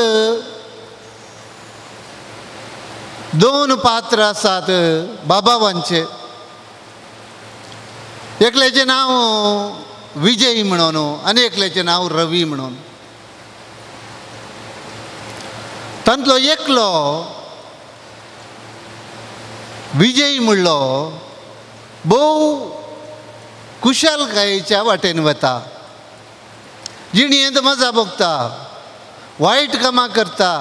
2 पात्र आसात बाबावांचे. एकल्याचें नांव विजय म्हणून आनी एकल्याचें नांव रवी म्हणून. तांतलो एकलो विजय म्हणलो भोव कुशालकायेच्या वाटेन वता, जिणेंत मजा भोगता, वायट कामां करता,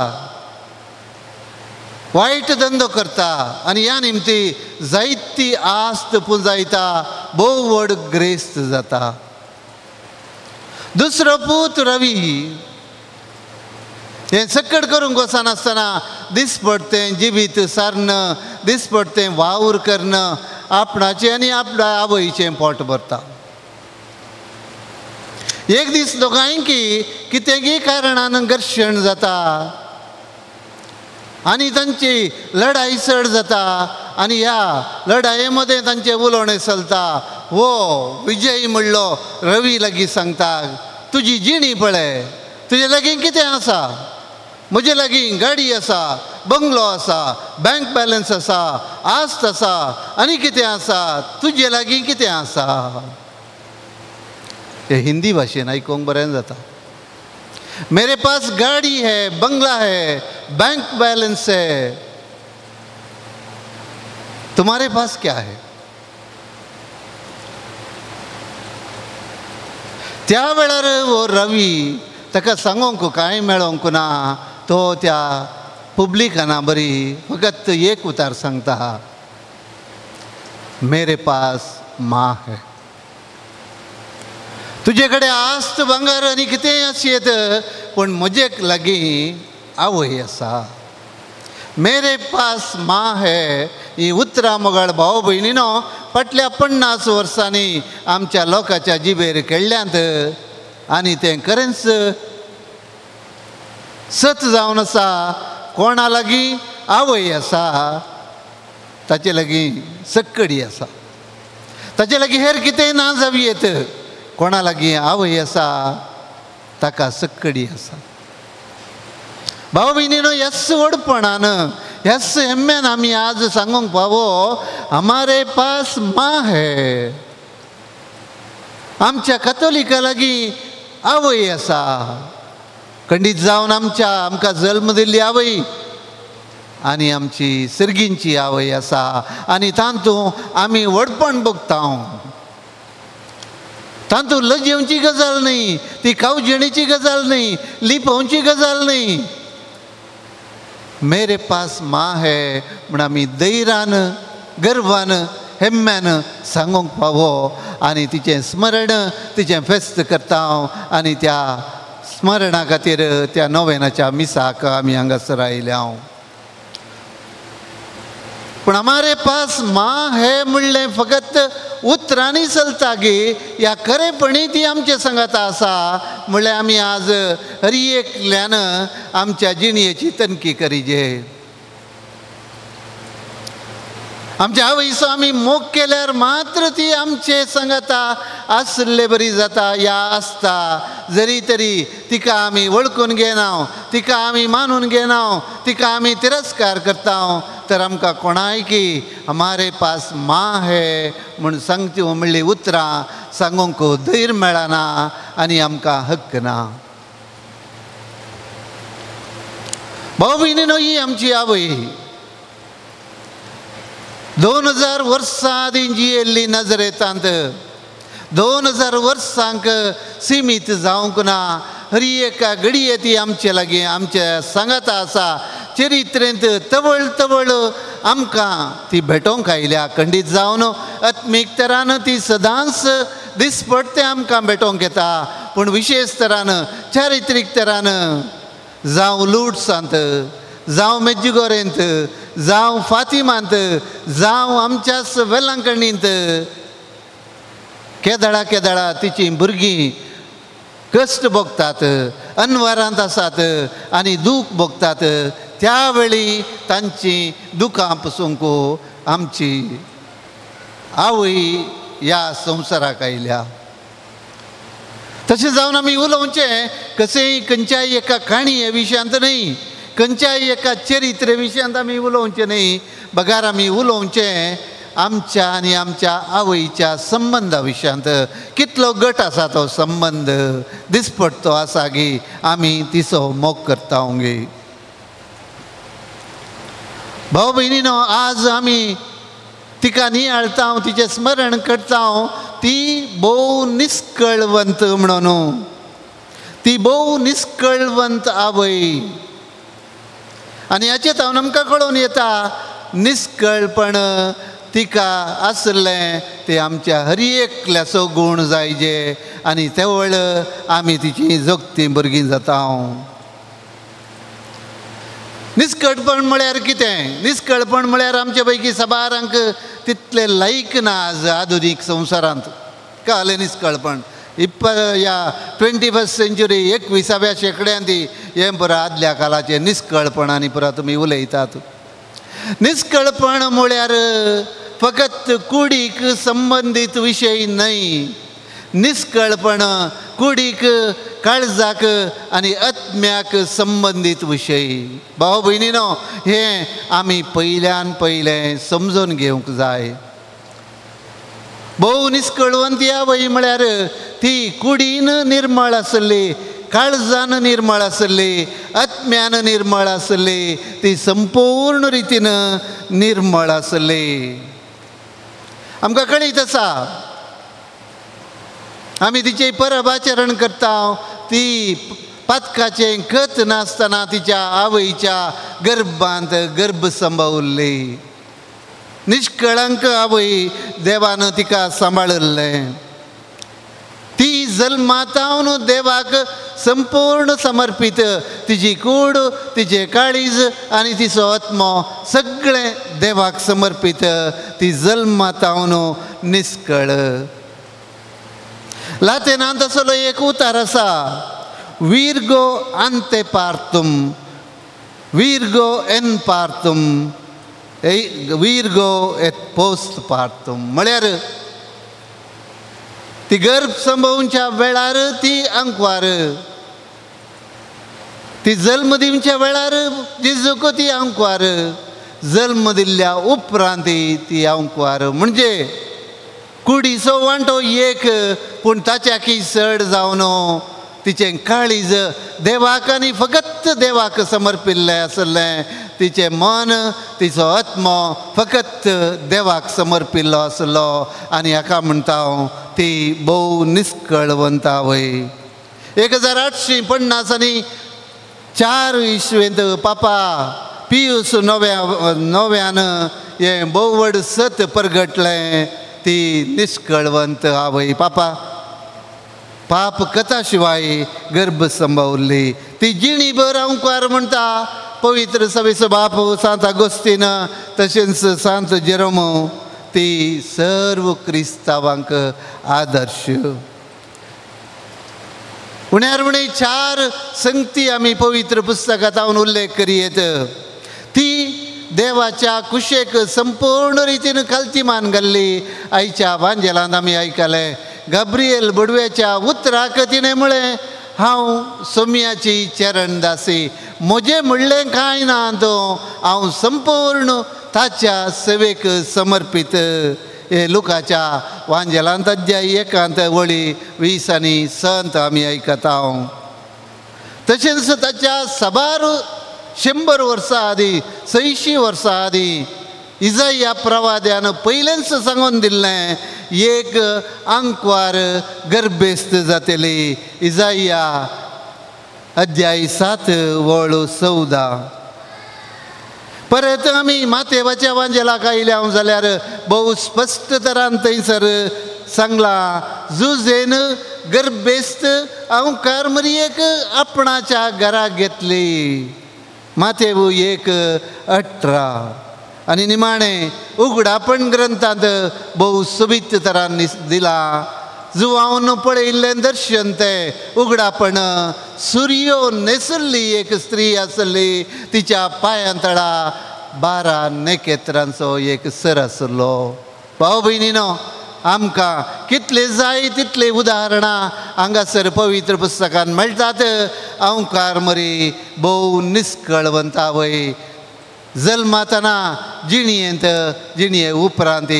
वायट धंदो करता आनी ह्या निमती जायती आस्त पुंजायता, भोव व्हड ग्रेस्त जाता. दुसरो पूत रवी हें सकट करूंक वचनासतना दिसपडतें जिवीत सारण, दिसपडतें वावर करण, आपणाचें आनी आपल्या आवयचें पोट भरता. एक दीस दोगांयकी कितेंगी कारणान घर्शण जाता आनी तांची लढाई चड जाता आनी ह्या लढाये मदें तांचें उलोवणें चलता. हो विजय म्हणलो रवी लागीं सांगता, तुजी जिणी पळय, तुजे लागीं कितें आसा? म्हजे लागीं गाडी आसा, बंगलो आसा, बँक बॅलन्स आसा, आस्त आसा आनी कितें आसा? तुजे लागीं कितें आसा? हे हिंदी भाशेन आयकूंक बरें जाता. मेरे पास गाड़ी है, बंगला है, बैंक बैलेंस है, तुम्हारे पास क्या है? त्या वेळार हो रवी ताका सांगूंक कांय मेळोंक ना, तो त्या पुब्लिकाना बरी फकत एक उतार सांगता, मेरे पास माँ है. तुजे कडेन आस्त भांगर आनी कितेंय आसयेत, पूण म्हजे लागीं आवय आसा. मेरे पास माँ है ही उतरां मोगाळ भाव भयणीनो फाटल्या 50 वर्सांनी आमच्या लोकांच्या जिबेर खेळ्ळ्यांत आनी तें खरेंच सत जावन आसा. कोणा लागीं आवय आसा ताचे लागीं सक्कडी आसा, ताचे लागीं हेर कितेंय ना जावं येत. कोणा लागीं आवय आसा ताका सक्कडी आसा. भाव भयणीनो ह्याच व्हडपणान, ह्याच हेम्यान आमी आज सांगूंक पावो, हमारे पास माँ है. आमच्या कथोलिका लागीं आवय आसा. खंडीत जावन आमच्या आमकां जल्म दिल्ली आवय आनी आमची सर्गींची आवय आसा आनी तातूंत आमी व्हडपण भोगता. तातूंत लजेवची गजाल न्ही, ती कावजेणीची गजाल न्ही, लिपोवची गजाल न्ही. मेरे पास माँ है म्हण आमी धैर्यान, गर्वान, हेम्म्यान सांगूंक पावो आनी तिचें स्मरण, तिचें फेस्त करता आनी त्या स्मरणा खातीर त्या नोवेनाच्या मिसाक आमी हांगासर आयल्या. पूण हमारे पास माँ है म्हणलें फकत उतरांनी चलता गी, ह्या खरेपणी ती आमचे सांगाता आसा म्हणल्यार आमी आज हर एकल्यान आमच्या जिणेची तनकी करीजे. आमच्या आवयचो आमी मोग केल्यार मात्र ती आमचे सांगाता आसले बरी जाता या आसता. जरी तरी तिका आमी वळखून घेना, तिका आमी मानून घेना, तिका आमी तिरस्कार करता, तर आमकां कोणाय की हमारे पास माँ है म्हूण सांगची म्हणली उतरां सांगूंक धैर्य मेळना आनी आमकां हक्क ना. भाव भयणीनो, ही आमची आवय 2000 वर्सां आदीं जियेल्ली नजरेतांत, 2000 वर्सांक सिमीत जावंक ना. हर एका घडये ती आमचे लागीं आमच्या सांगाता आसा. चरित्रेंत तवळ तवळ आमकां ती भेटोवंक आयल्या. खंडीत जावन आत्मीक तरान ती सदांच दिसपट्टें आमकां भेटोवंक येता, पूण विशेश तरान चारित्रीक तरान जावं लुट्सांत, जावं मेज्जुगोरेंत, जावं फातिमांत, जावं आमच्याच वेलांकणींत केदळा केदळा तिचीं भुरगीं कश्ट भोगतात, अनवारांत आसात आनी दूख भोगतात. त्या वेळी तांची दुखां पसूंक आमची आवय ह्या संवसाराक आयल्या. तशें जावन आमी उलोवचें कशेंय खंयच्याय एका काणये विशयांत न्हय, खंयच्याय एका चरित्र विशयांत आमी उलोवचें न्हय, बगार आमी उलोवचें आमच्या आनी आमच्या आवयच्या संबंदा विशयांत. कितलो गट आसा तो संबंद दिसपट्टो आसा गी आमी तिचो मोग करता गे. भाव भयणीनो, आज आमी तिका नियाळता, तिचें स्मरण करता. ती भोव निस्कळवंत म्हणून, ती भोव निस्कळवंत आवय. आनी हाचें तावन आमकां कळोवन येता निस्कळपण तिका आसलें तें आमच्या हर एकल्याचो गूण जायजे आनी तेवळ आमी तिची जगती भुरगीं जाता. निस्कळपण म्हळ्यार कितें? निस्कळपण म्हळ्यार आमचे पैकी साबारांक तितलें लायक ना आज आधुनीक संवसारांत. कळ्ळें निस्कळपण ह्या 21st century 21व्या शेंकड्यांत हें पुरा आदल्या काळाचें निस्कळपण आनी पुरा तुमी उलयतात. निस्कळपण म्हळ्यार फकत कुडीक संबंदीत विशय न्हय. निस्कळपण कुडीक, काळजाक आनी आत्म्याक संबंदीत विशय. भाव भयणीनो, हें आमी पयल्यान पयलें समजून घेवंक जाय. भोव निस्कळवंत आवय म्हळ्यार ती कुडीन निर्मळ आसली, काळजान निर्मळ आसली, आत्म्यान निर्मळ आसली, ती संपूर्ण रितीन निर्मळ आसली. आमकां कळीत आसा, आमी तिचें परब आचरण करता. ती पातकाचें खत नासतना तिच्या आवयच्या गर्भांत गर्भ संभवल्ली. निष्कळंक आवय देवान तिका सांबाळिल्लें. ती जल्मातावन देवाक संपूर्ण समर्पीत. तिची कूड, तिचें काळीज आनी तिचो आत्मो सगळें देवाक समर्पीत. ती जल्मातावन निस्कळ. लातेनांत असलो एक उतार आसा, वीरगो आंते पार्तुम, वीरगो एन पार्तुम, वीरगो एत पोस्ट पार्तुम. म्हळ्यार ती गर्भ संभोवच्या वेळार ती अंकवार, ती जल्म दिवच्या वेळार जिजूक ती अंकवार, जल्म दिल्ल्या उपरांत ती अंकवार. म्हणजे कुडीचो वांटो एक, पूण ताच्याकी चड जावन तिचें काळीज देवाक आनी फकत देवाक समर्पिल्लें आसलें. तिचें मन, तिचो आत्मो फकत देवाक समर्पिल्लो आसलो. आनी हाका म्हणटा हांव ती भोव निस्कळवंत आवय. 1850 आनी 4 इसवेंत पापा पियूस नव्यान हें भोव व्हड सत परगटलें. ती निस्कळवंत आवय. पापा पाप कथा शिवाय गर्भ संभवली. ती जिणी भर अंकार म्हणटा पवित्र सवेचो बाप सांत आगोस्तीन तशेंच सांत जेरोमो. ती सर्व क्रिस्तावांक आदर्श. उण्यार उणे 4 संगती आमी पवित्र पुस्तकांत उल्लेख करीत. ती देवाच्या कुशेक संपूर्ण रितीन खालती मान घाल्ली. आयच्या वांजेलांत आमी आयकलें गाब्रिएल बडव्याच्या उतराक तिणें म्हळें, हांव सोम्याची चरणदासी, म्हजें म्हणलें कांय ना, तो हांव संपूर्ण ताच्या सेवेक समर्पीत. हे लुकाच्या वांजेलांत अध्याय 1 वळी 20 आनी 6 आमी आयकता. तशेंच ताच्या साबार 100 वर्सां आदीं, 600 वर्सां आदीं इजाया प्रवाद्यान पयलेंच सांगून दिल्लें एक आंकवार गर्भेस्त जातली. इजाया अध्याय 7 वळ 14. परत आमी मातेवाच्या वांजेलाक आयल्या जाल्यार भोव स्पश्ट तरान थंयसर सांगलां जुजेन गर्भेस्त आंकार मरियेक आपणाच्या घराक घेतली. मातेव 1:18. आनी निमाणें उगडापण ग्रंथांत भोव सोबीत तरान दिलां जुवावन पळयिल्लें दर्शन तें उगडापण सुर्यो न्हेसल्ली एक स्त्री आसली, तिच्या पांयां तळा 12 नखेत्रांचो एक सर आसलो. भाव भयणीनो, आमकां कितले जाय तितले उदाहरणां हांगासर पवित्र पुस्तकान मेळटात. अंकार मरी भोव निस्कळवंत आवय जल्मातना जिणयेंत, जिणये उपरांत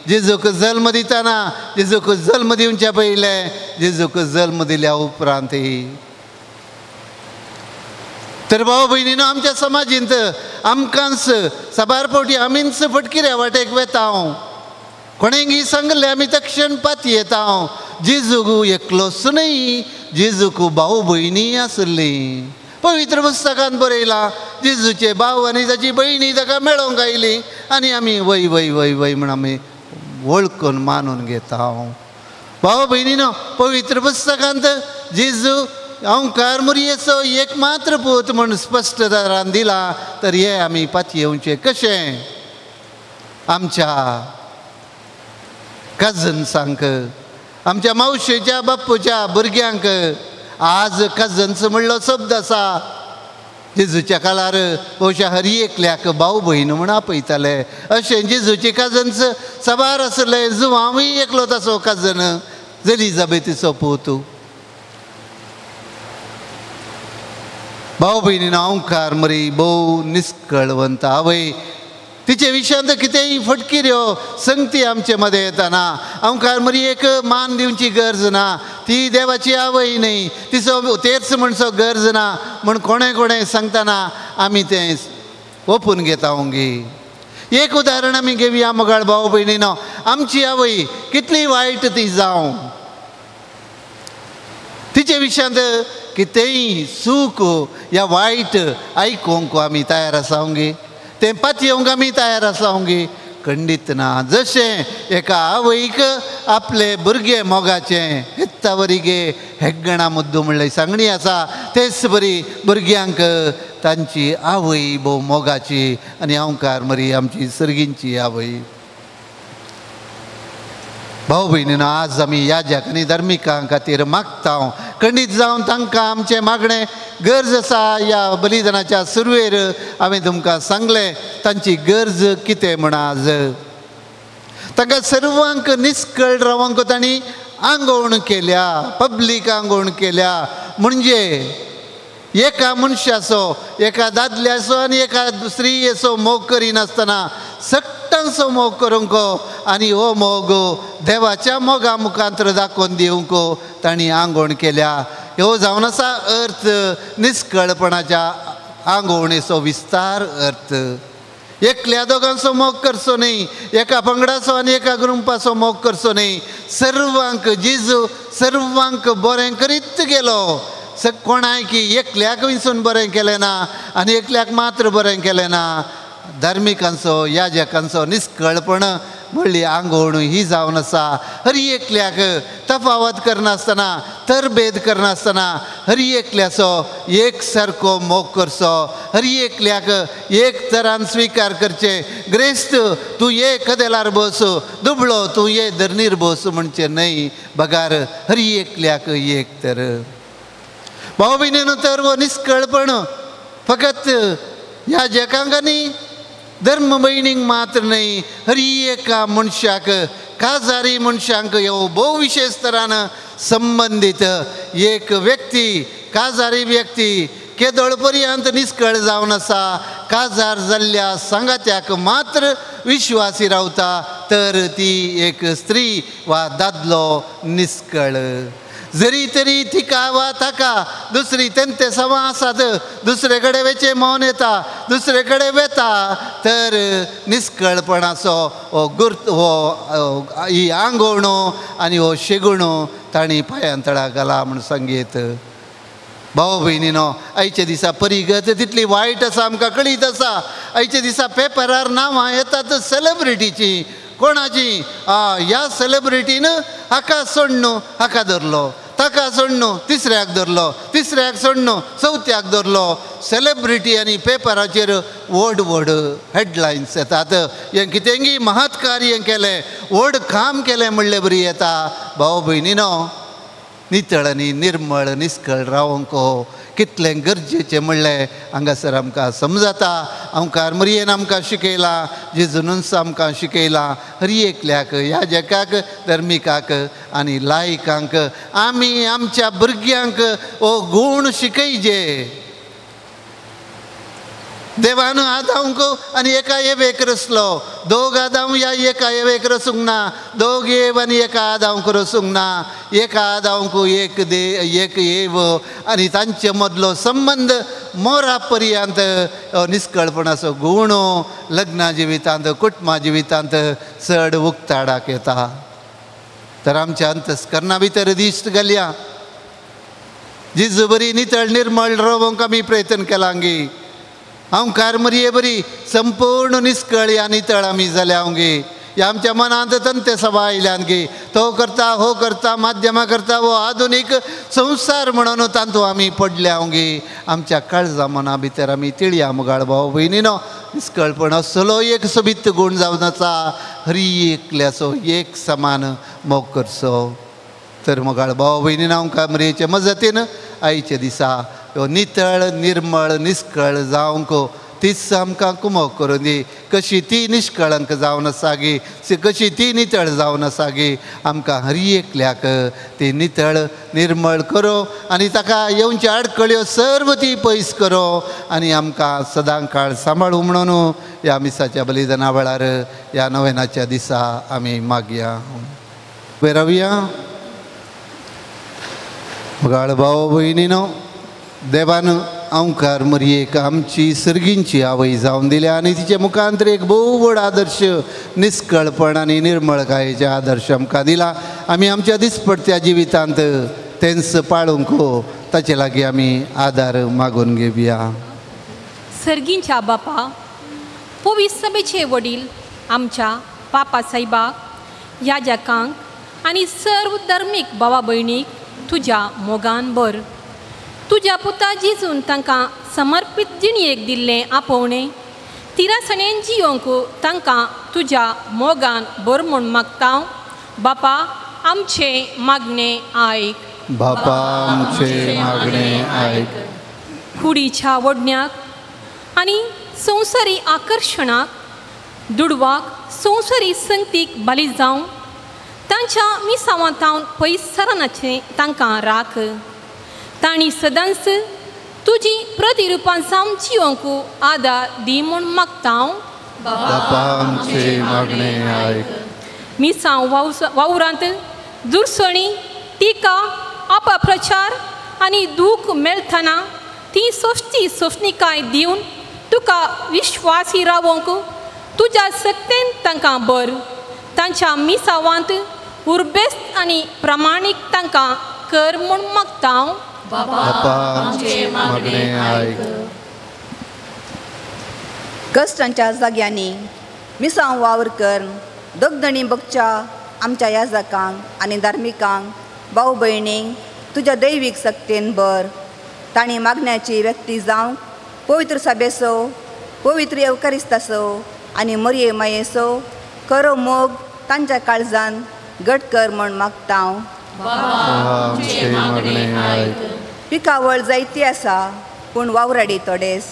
जेजूक जल्म दितना, जेजूक जल्म दिवच्या पयलें, जेजूक जल्म दिल्या उपरांत. तर भाव भयणीनो, आमच्या समाजींत आमकांच साबार फावटी आमीच फटकिऱ्या वाटेक वेता. कोणेंगी सांगलें आमी तक्षण पाती येता. जेजूक एकलोच न्हय, जेजूक भाव भयणी आसली. पवित्र पुस्तकान बरयलां जेजूचे भाव आनी ताची भयणी ताका मेळोंक आयली आनी आमी वय वय वय वय म्हण आमी वळखून मानून घेता. भाव भयणीनो, पवित्र पुस्तकांत जेजू अंकार मुरयेचो एक मात्र पूत म्हण स्पश्ट तरान दिला. तर हे आमी पातयेवचें कशें? आमच्या कजन्सांक, आमच्या मावशेच्या बाप्पूच्या भुरग्यांक आज कजन्स म्हणलो शब्द आसा. जेजूच्या काळार बहुशा हर एकल्याक भाव भयण म्हूण आपयताले. अशें जेजूचे कजन्स साबार आसले. जुवांवूय एकलो ताचो कजन एलिजाबेतीचो पूत. भाव भयणीन, अंकार मरी भोव निस्कळवंत आवय. तिचे विशयांत कितेंय फटकिऱ्यो संगती आमचे मदें येताना अंकार मरी एक मान दिवची गरज ना, ती देवाची आवय न्हय, तिचो तेर्स म्हणचो गरज ना म्हण कोणें कोणें सांगतना आमी तें ओपून घेता. एक उदाहरण आमी घेवया मोगाळ भाव भयणीनो, आमची आवय कितली वायट ती जावं, तिचे विशयांत कितेंय सूख या वायट आयकूंक आमी तयार आसा गे, तें पातयेवंक आमी तयार आसा गे? खंडीत ना. जशें एका आवयक आपले भुरगे मोगाचें हेत्तावरी गे हेगणा मुद्दो म्हणलें सांगणी आसा, तेच बरी भुरग्यांक तांची आवय भोव मोगाची आनी अंकार मरी आमची सर्गींची आवय. भाव भयणीनो, आज आमी याजक आनी धार्मिकां खातीर मागता. खंडीत जावन तांकां आमचें मागणें गरज आसा. ह्या बलिदानाच्या सुरवेर हांवें तुमकां सांगलें तांची गरज कितें म्हण. आज तांकां सर्वांक निस्कळ रावंक तांणी आंगवण केल्या, पब्लीक आंगवण केल्या. म्हणजे एका मनशाचो, एका दादल्याचो आनी एका स्त्रियेचो मोग करिनासतना सगटांचो मोग करूंक आनी हो मोग देवाच्या मोगा मुखांतर दाखोवन दिवंक तांणी आंगवण केल्या. ह्यो जावन आसा अर्थ निस्कळपणाच्या आंगवणेचो विस्तार अर्थ. एकल्या दोगांचो मोग करचो न्हय, एका पंगडाचो आनी एका ग्रुपाचो मोग करचो न्हय. सर्वांक जेजू सर्वांक बरें करीत गेलो. कोणाय की एकल्याक विंचून बरें केलें ना आनी एकल्याक मात्र बरें केलें ना. धार्मिकांचो याजकांचो निस्कळपण म्हणली आंगवण ही जावन आसा. हर एकल्याक तफावत करनासतना, तरभेद करनासतना हर एकल्याचो एक सारको मोग करचो, हर एकल्याक एक तरान स्विकार करचें. ग्रेस्त तूं ये कदेलार बस, दुबळो तूं ये धरणीर बस म्हणचें न्हय, बगार हर एकल्याक एक तर. भाव भयणीनो, तर हो निस्कळपण फकत ह्या जगांक आनी धर्म भयणींक मात्र न्हय, हर एका मनशाक, काजारी मनशांक ह्यो भोव विशेश तरान संबंदीत. एक व्यक्ती, काजारी व्यक्ती केदोळ पर्यंत निस्कळ जावन आसा, काजार जाल्ल्या सांगात्याक मात्र विश्वासी रावता, तर ती एक स्त्री वा दादलो निस्कळ. जरी तरी तिका वा ताका दुसरी तेंते सवां आसात दुसरे कडेन वेचें मौन येता दुसरे कडेन वेता तर निस्कळपणाचो हो गुर्त हो ही आंगवणो आनी हो शेगुणो तांणी पांयां तळा घाला म्हूण सांगयत. भाव भयणीनो आयच्या दिसा परिगत तितली वायट आसा आमकां कळीत आसा. आयच्या दिसा पेपरार नांवां येतात सेलेब्रिटीची कोणाची ह्या सेलेब्रिटीन हाका सोडणू हाका धरलो ताका सोडणू तिसऱ्याक धरलो तिसऱ्याक सोडणू चवथ्याक धरलो. सेलेब्रिटी आनी पेपराचेर व्हड व्हड हेडलायन्स येतात हें कितेंगी महत् कार्य केलें व्हड काम केलें म्हणले बरी येता. भाव भयणीनो नितळ आनी निर्मळ निस्कळ रावंक कितलें गरजेचें म्हणलें हांगासर आमकां समजता. आमकां मरियेन आमकां शिकयलां जेजूनच आमकां शिकयलां हर एकल्याक ह्या जगाक धर्मिकाक आनी लायकांक आमी आमच्या भुरग्यांक हो गूण शिकयजे. देवान आदांक आनी एका एवेक रसलो दोग आदांव ह्या एका एवेक रसूंक ना दोग एव आनी एका आदांक रसूंक ना एका आदांक एक दे एक एव आनी तांचे मदलो संबंद मोरा पर्यंत निस्कळपणाचो गूण लग्ना जिवितांत कुटुंबा जिवितांत चड उक्ताडाक येता. तर आमच्या अंतस्करणा भितर दिश्ट घालया जिजू बरी नितळ निर्मळ रावंक आमी प्रयत्न केलांगी हांव मरिये बरी संपूर्ण निस्कळ या नितळ आमी जाल्या हांव गे ह्या आमच्या मनांत तंते सभा आयल्यान गे तो करता हो करता माध्यमां करता हो आधुनीक संवसार म्हणून तातूंत आमी पडल्या हांव गे आमच्या काळजा मना भितर आमी तिळया मुगाळ भाव भयणीनो निस्कळपण असलो एक सोबीत गूण जावन आसा हरी एकल्याचो एक समान मोग करचो. तर मोगाळ भाव भयणीनो आमकां मरियेचे मजतीन आयच्या दिसा ह्यो नितळ निर्मळ निस्कळ जावंक तीच आमकां कुमोक करून दी. कशी ती निष्कळंक जावन आसा गे कशी ती नितळ जावन आसा गे आमकां हर एकल्याक ती नितळ निर्मळ करो आनी ताका येवच्या आडखळ्यो सर्व ती पयस करो आनी आमकां सदां काळ सांबाळू म्हणून ह्या मिसाच्या बलिदाना वेळार ह्या नवेनाच्या दिसा आमी मागया. उबे रावया. मोगाळ भाव भयणीनो देवान अंकार मरियेक आमची सर्गींची आवय जावन दिल्या आनी तिचे मुखांतर एक भोव व्हड आदर्श निस्कळपण आनी निर्मळकायेचे आदर्श आमकां दिला. आमी आमच्या दिसपडत्या जिवितांत तेंच पाळूंक ताचे लागीं आमी आदार मागून घेवया. सर्गींच्या बापा पवित्र सभेचे वडील आमच्या पापा साहेबाक याजकांक आनी सर्व धर्मीक भावा भयणीक तुज्या मोगान भर. तुज्या पुता जिजून तांकां समर्पीत जिणयेक दिल्लें आपोवणें तिरासणेन जियोंक तांकां तुज्या मोगान भर म्हूण मागता. बापा आमचें मागणें आयक. बापा आमचें मागणें आयक. कुडीच्या वडण्याक आनी संवसारी आकर्शणाक दुडवाक संवसारी संगतीक बाली जावन तांच्या मिसावांतावन पयस सरनाचें तांकां राख. तांणी सदांच तुजी प्रतिरुपां जावन जियोंक आदार दी म्हूण मागता. बापा आमचें मागणें आयक. मिसांव वावरांत दुरसणी टिका अपप्रचार आनी दूख मेळटना ती सोंसची सोंसणीकाय दिवन तुका विश्वासी रावोंक तुज्या सक्तेन तांकां भर. तांच्या मिसावांत उर्बेस्त आनी प्रामाणीक तांकां कर म्हूण मागता. बापा आमचें मागणें आयक. कश्टांच्या जाग्यांनी मिसांव वावर कर दगदणी बगच्या आमच्या याजकांक आनी धार्मिकांक भाव भयणींक तुज्या दैवीक सक्तेन भर. तांणी मागण्याची व्यक्ती जावंक पवित्र सभेचो पवित्र येवकारिस्ताचो आनी मरिये मायेचो खरो मोग तांच्या काळजान घट कर म्हूण मागता. पिकावळ जायती आसा पूण वावराडी थोडेच.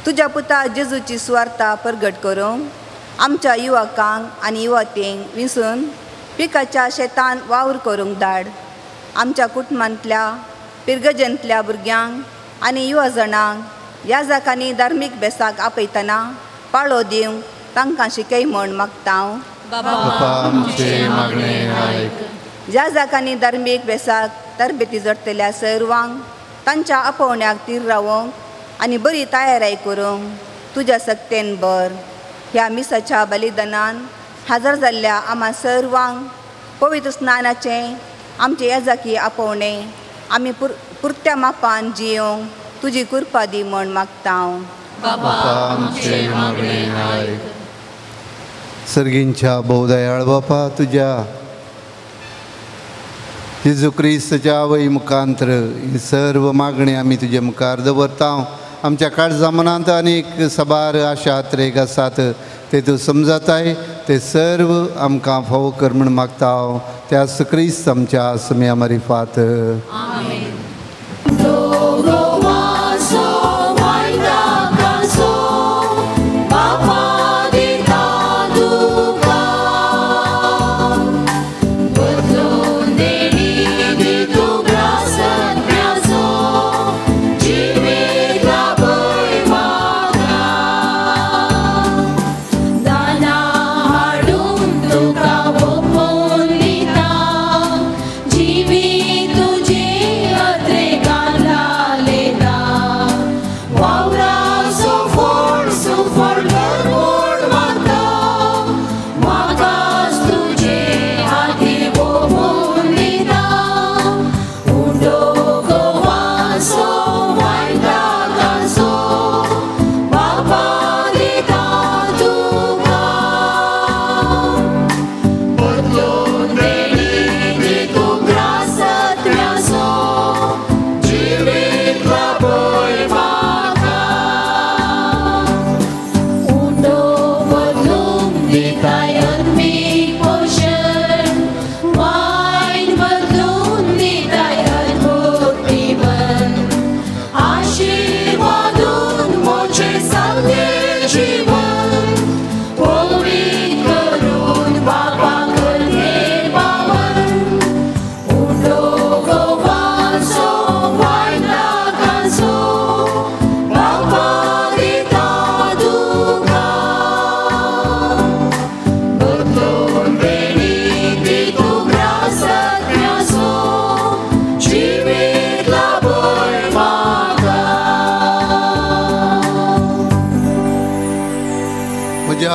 तुज्या पुता जेजूची सुवार्ता परगट करूंक आमच्या युवकांक आनी युवतींक विंचून पिकाच्या शेतान वावर करूंक धाड. आमच्या कुटुंबांतल्या पिरगजेंतल्या भुरग्यांक आनी युवा जाणांक ह्या जाकांनी धार्मीक बेसाक आपयतना पाळो दिवंक तांकां शिकय म्हूण मागता. बापा आमचें मागणें आयक. ज्या जाकांनी धार्मीक बेसाक तरबेती जोडटल्या सर्वांक तांच्या आपोवण्याक तीर रावोंक आनी बरी तयाराय करूंक तुज्या सक्तेन बर. ह्या मिसाच्या बलिदानान हाजर जाल्ल्या आमा सर्वांक पवित्र स्नानाचें आमचे येजाकी आपोवणें आमी पुरत्या मापान जियोंक तुजी कृपा दी म्हण मागता. बाबा आमचें मागणें आयक. सर्गींच्या भोवदयाळ बापा, तुज्या जेजू क्रिस्ताच्या आवय मुखांत्र ही सर्व मागणी आमी तुजे मुखार दवरता. आमच्या काळजा मनांत आनीक सबार आशा त्रेग आसात ते तूं समजताय, ते सर्व आमकां फावो कर म्हूण मागता. त्या क्रिस्त आमच्या सम्या मारिफात.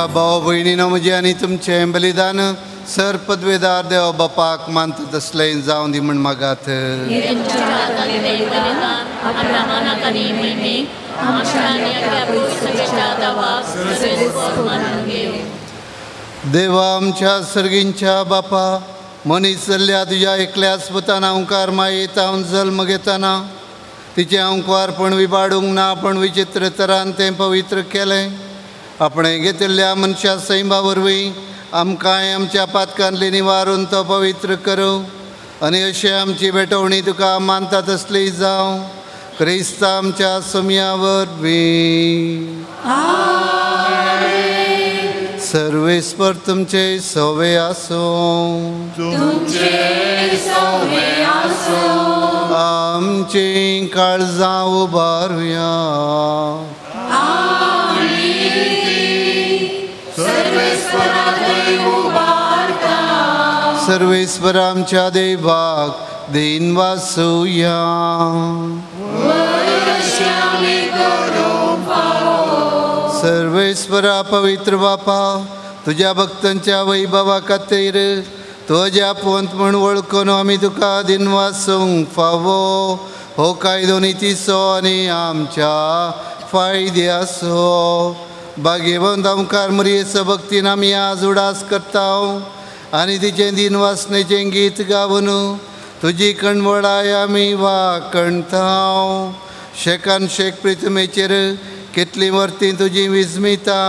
भाव भयणीनो, म्हजें आनी तुमचें बलिदान सर पदवेदार देव बापाक मानता तसलें जावं दी म्हूण मागात. देवा आमच्या सर्गींच्या बापा, मनीस जाल्ल्या तुज्या एकल्याच पुतान अंकार मायेत हांव जल्म घेतना तिचें अंकवारपण विबाडूंक ना, पण विचित्र तरान तें पवित्र केलें. आपणें घेतिल्ल्या मनशा सैमा वरवीं आमकांय आमच्या पातकांतली निवारून तो पवित्र करूं आनी अशें आमची भेटवणी तुका मानता तसली जावं. क्रिस्त आमच्या सोम्या वरवीं. सर्वेस्पर तुमचे सवे आसूं. आमचीं काळजां उबारुया. सर्वेस्पर आमच्या देवाक दीन वासुया. सर्वेस्परा पवित्र बापा, तुज्या भक्तांच्या वैभवा खातीर तुज्या पोंत म्हूण वळखून आमी तुका दिन वासूंक फावो. हो कायदो नितीचो आनी आमच्या फायद्याचो. भाग्यवंत ओंकार मुरयेचो भक्तीन आमी आज उडास करता आनी तिचें दिन वासनेचें गीत गावन तुजी कणवळाय आमी वाकणता. शेकान शेक प्रितमेचेर कितली वर्ती तुजी विस्मिता,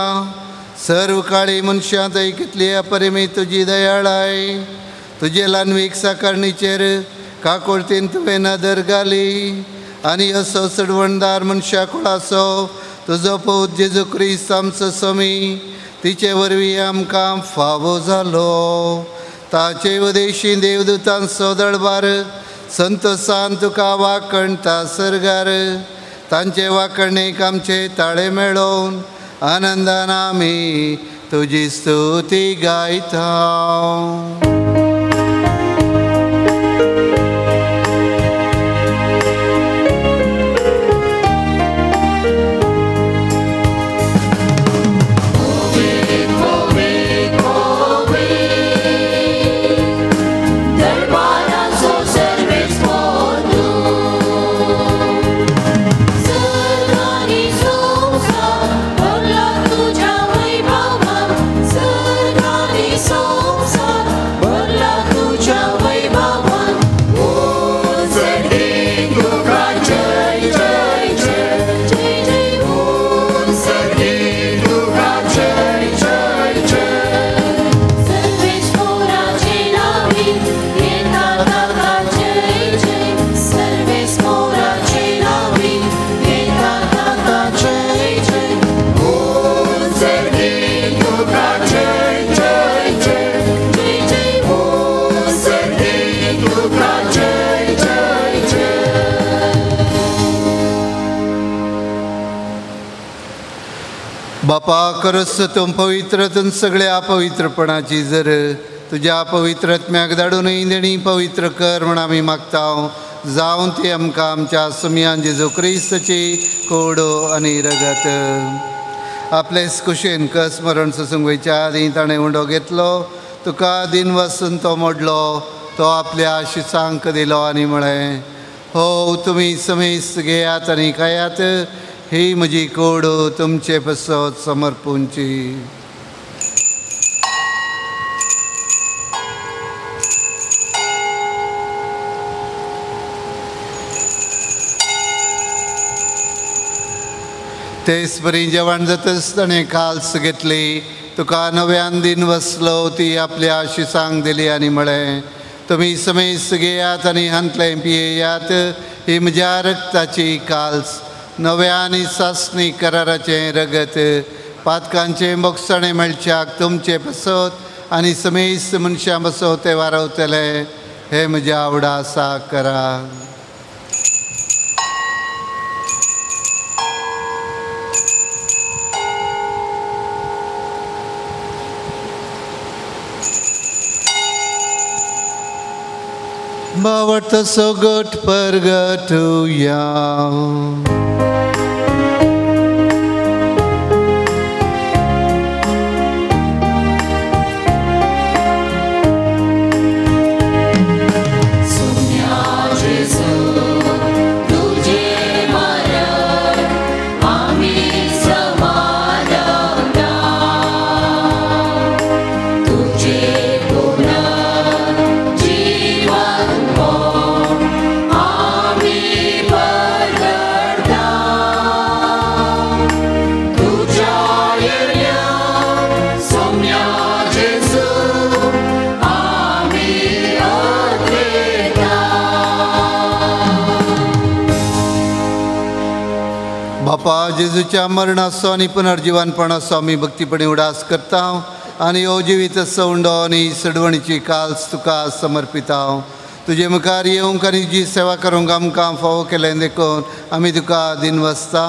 सर्व काळी मनशां थंय कितली अपरिमीत तुजी दयाळाय. तुजे ल्हानवीक साकारणीचेर काकुळतीन तुवें नदर घाली आनी असो चडवणदार मनशा कुळाचो तुजो पूत जेजू क्रिस्त आमचो स्वामी तिचे वरवीं आमकां फावो जालो. ताचे उदेशी देवदूतांचो दळबार संतोसान तुका वाकणता सर्गार. तांचे वाकणेक आमचे ताळे मेळोवन आनंदान आमी तुजी स्तुती गायता. बापा करस तूं पवित्र तूं सगळ्या अपवित्रपणाची जर तुज्या पवित्र आत्म्याक धाडूनय देणी पवित्र कर म्हण आमी मागता जावन ती आमकां आमच्या सुमयान जेजू क्रिस्ताची कोडो आनी रगत. आपलेच कुशेन कस मरण सोसूंक वयच्या आदीं ताणें उंडो घेतलो, तुका दिन वसून तो मोडलो, तो आपल्या शिसांक दिलो आनी म्हळें, हो तुमी समेस्त घेयात आनी खायात, ही म्हजी कोड तुमचे पसत समर्पूंची. तेच बरी जेवण जातच ताणें काल्स घेतली, तुका नव्यान दिन वसलो, ती आपल्या शिसांक दिली आनी म्हळें, तुमी समेस्त घेयात आनी हांतलें पियेयात, ही म्हज्या रक्ताची काल्स, नव्या आनी सासणी कराराचें रगत, पातकांचें बोगसणें मेळच्याक तुमचे पसत आनी समेस्त मनशां पसत तें वारवतलें, हें म्हज्या आवडा सा करा. बावट सोगट परगटुया. बापा जेजूच्या मरणाचो आनी पुनर्जिवनपणाचो आमी भक्तीपणी उडास करता आनी हो जिवीत सवंडो आनी सडवणीची काल्स तुका समर्पिता. तुजे मुखार येवंक आनी तुजी सेवा करूंक आमकां फावो केलें देखून आमी तुका दिनवसता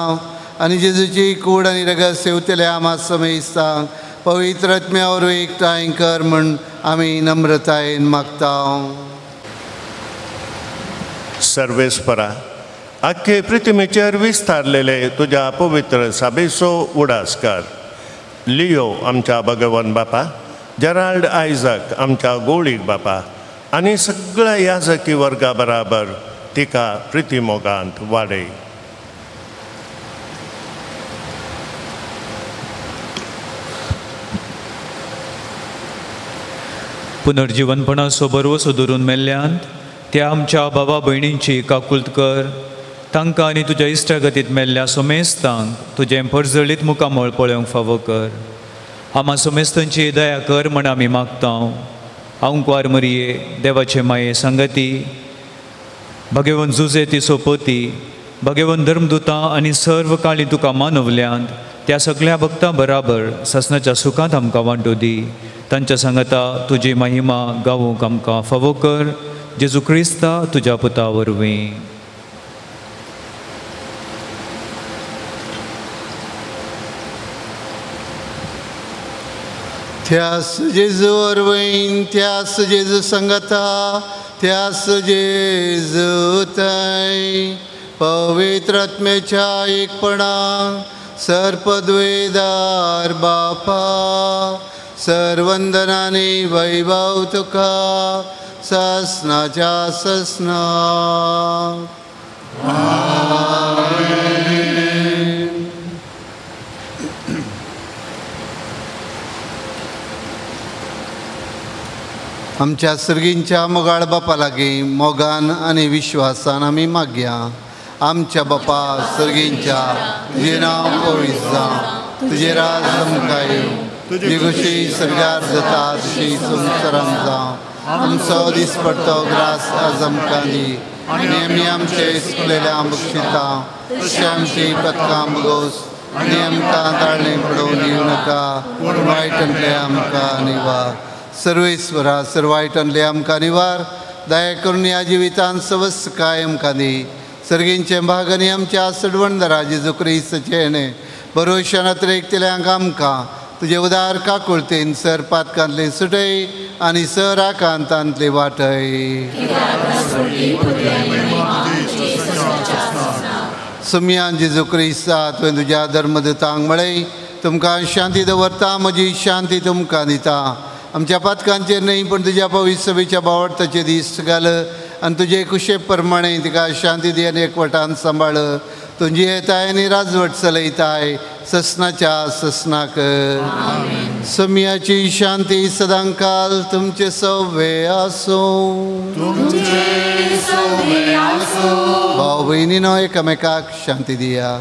आनी जेजूची कूड आनी रगत सेवतले आमा समेस्तांक पवित्र आत्म्या वरवीं एकठांय कर म्हूण आमी नम्रतायेन मागता. सर्वेस्परा आख्खे पृथ्वीचेर विस्तारलेले तुज्या पवित्र साबेचो उडास कर. लियो आमच्या भगवान बापा, जेराल्ड आयजक आमच्या गोळीक बापा आनी सगळ्या याजकी वर्गा बराबर तिका प्रितीमोगांत वाडय. पुनर्जिवनपणाचो भरवसो धरून मेल्ल्यान त्या आमच्या बाबा भयणींची काकुल्त कर. तांकां आनी तुज्या इश्टागतींत मेल्ल्या सोमेस्तांक तुजें परजळीत मुखामळ पळोवंक फावो कर. आमा सोमेस्तांची दया कर म्हण आमी मागता. आंकवार मरिये देवाचे माये संगती, भगेवन जुजे ती सोपती, भगेवन धर्मदुतां आनी सर्व काळी तुका मानवल्यांत त्या सगळ्या भक्तां बराबर सासणाच्या सुखांत आमकां वांटो दी. तांच्या सांगाता तुजी महिमा गावूंक आमकां फावो कर. जेजू क्रिस्ता तुज्या पुता वरवीं. त्यास जेजू वरवीं, त्यास जेजू संगता, त्यास जेजू थंय पवित्र आत्म्याच्या एकपणान सर्पद्वेदार बापा सर्वंदनाने वैभव तुका ससनाच्या ससना. आमच्या सर्गींच्या मोगाळ बापा लागीं मोगान आनी विश्वासान आमी मागया. आमच्या बापा सर्गींच्या, तुजें नांव पवित्र जावं, तुजें राज आमकां येवं, तुजी खुशी सर्गार जाता तशी संवसारांत जावं. आमचो दिसपडतो ग्रास आज आमकां दी आनी आमी आमचे चुकलेल्या बक्षिता तशें आमची पथकां बगोस आनी आमकां ताळणें पडोवन दिवं नाका, पूण वायटांतलें आमकां निवार. सर्वेस्वरा सर्वायटांतलें आमकां निवार, दया करून ह्या जिवितांत सवस काय आमकां दी. सर्गींचें भाग आनी आमच्या सडवणदारा जेजू क्रिस्ताचें हेणें भरोश्यान अत्रेकतल्यांक आमकां तुजे उदार काकुळतेन सर पातकांतले सुटय आनी सर आकांतांतले वाटय. सुमयान जेजू क्रिस्ता तुवें तुज्या धर्मदूतांक म्हळें तुमकां शांती दवरता म्हजी शांती तुमकां दिता. आमच्या पातकांचेर न्हय पूण तुज्या पवित्र सभेच्या बावडताचे दीस घाल आनी तुजे कुशे प्रमाणे तिका शांती दी आनी एकवटान सांबाळ. तुजी येताय आनी राजवट चलयताय ससनाच्या ससनाक. सम्याची शांती सदांकाल तुमचे सवे आसूं. भाव भयणीनो एकामेकाक शांती दिया.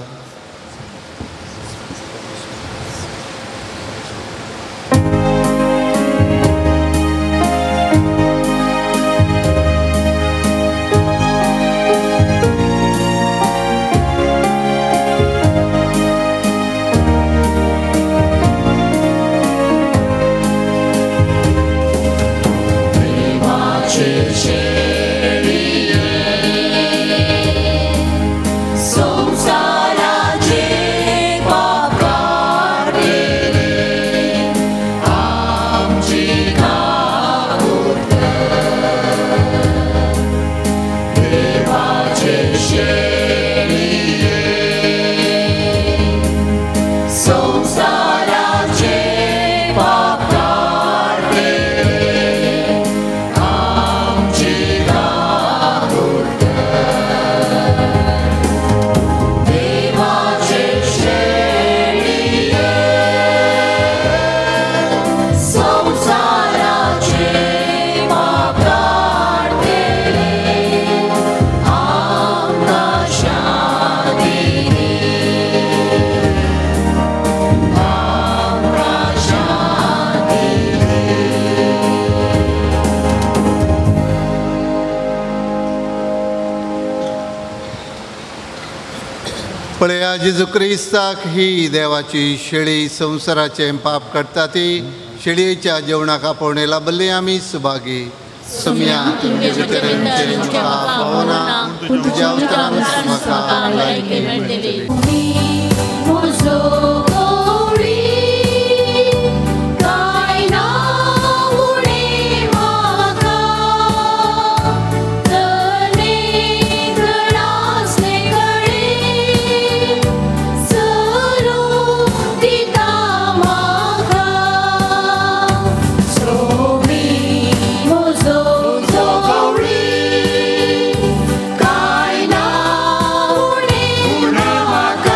पळया जेजू क्रिस्ताक ही देवाची शेळी संवसाराचें पाप काडटा ती शेळयेच्या जेवणाक आपोवणे लाबल्ली आमी सुभागी. सुमया पाप पावना तुज्या उतरान म्हाका लायकी मेळटली. Kai na une maka.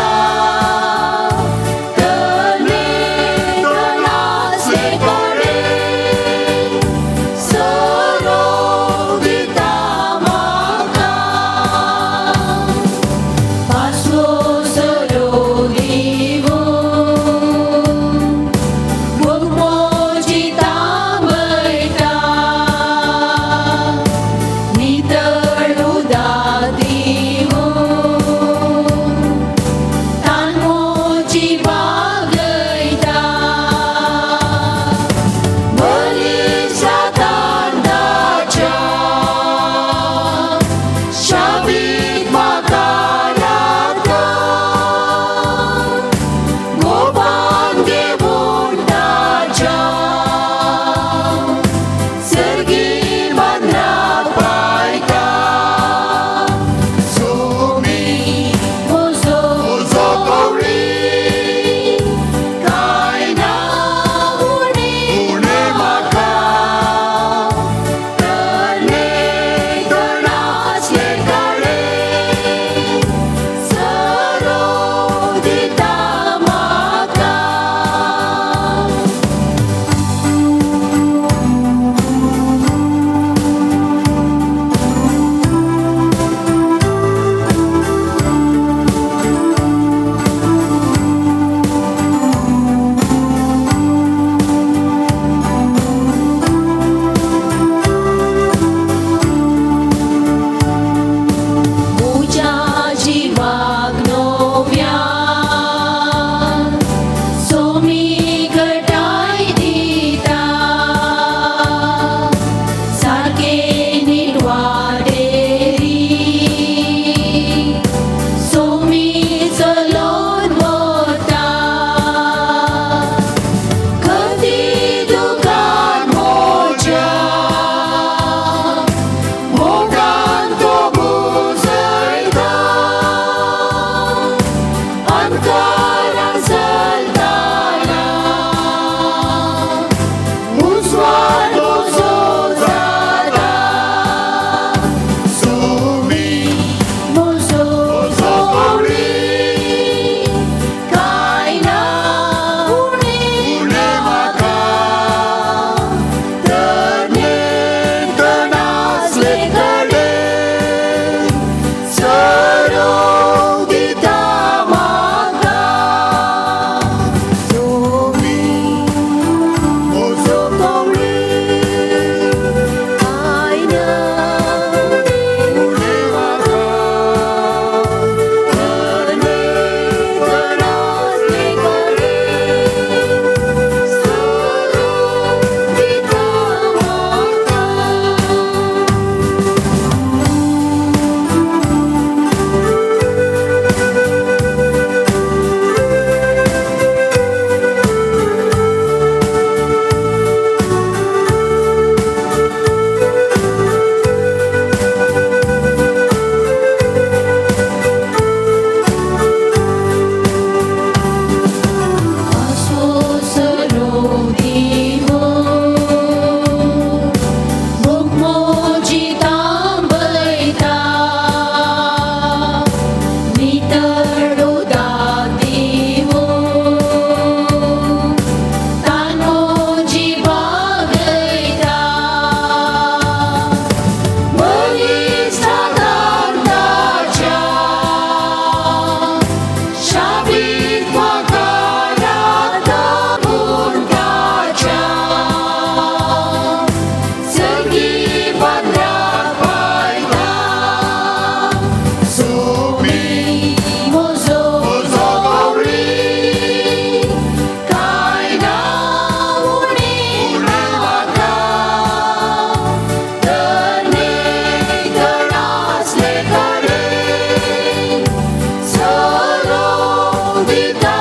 दिता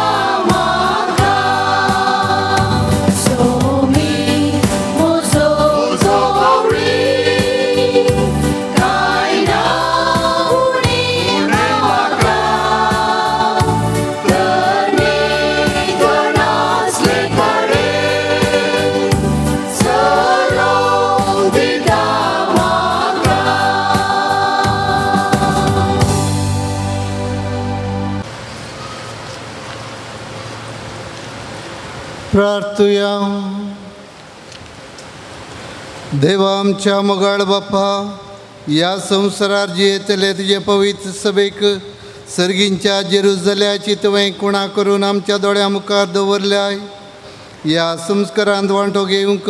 म्हाका. सोमी म्हजो गवळी कांय ना उणें म्हाका, धनी धनासले कडेन सरो दिता म्हाका. प्रार्थुया. देवा आमच्या मोगाळ बापा, ह्या संवसारार जियेतले तुजे पवित्र सभेक सर्गींच्या जेरुजल्याची तुवें कुणा करून आमच्या दोळ्या मुखार दवरल्याय. ह्या संस्कारांत वांटो घेवंक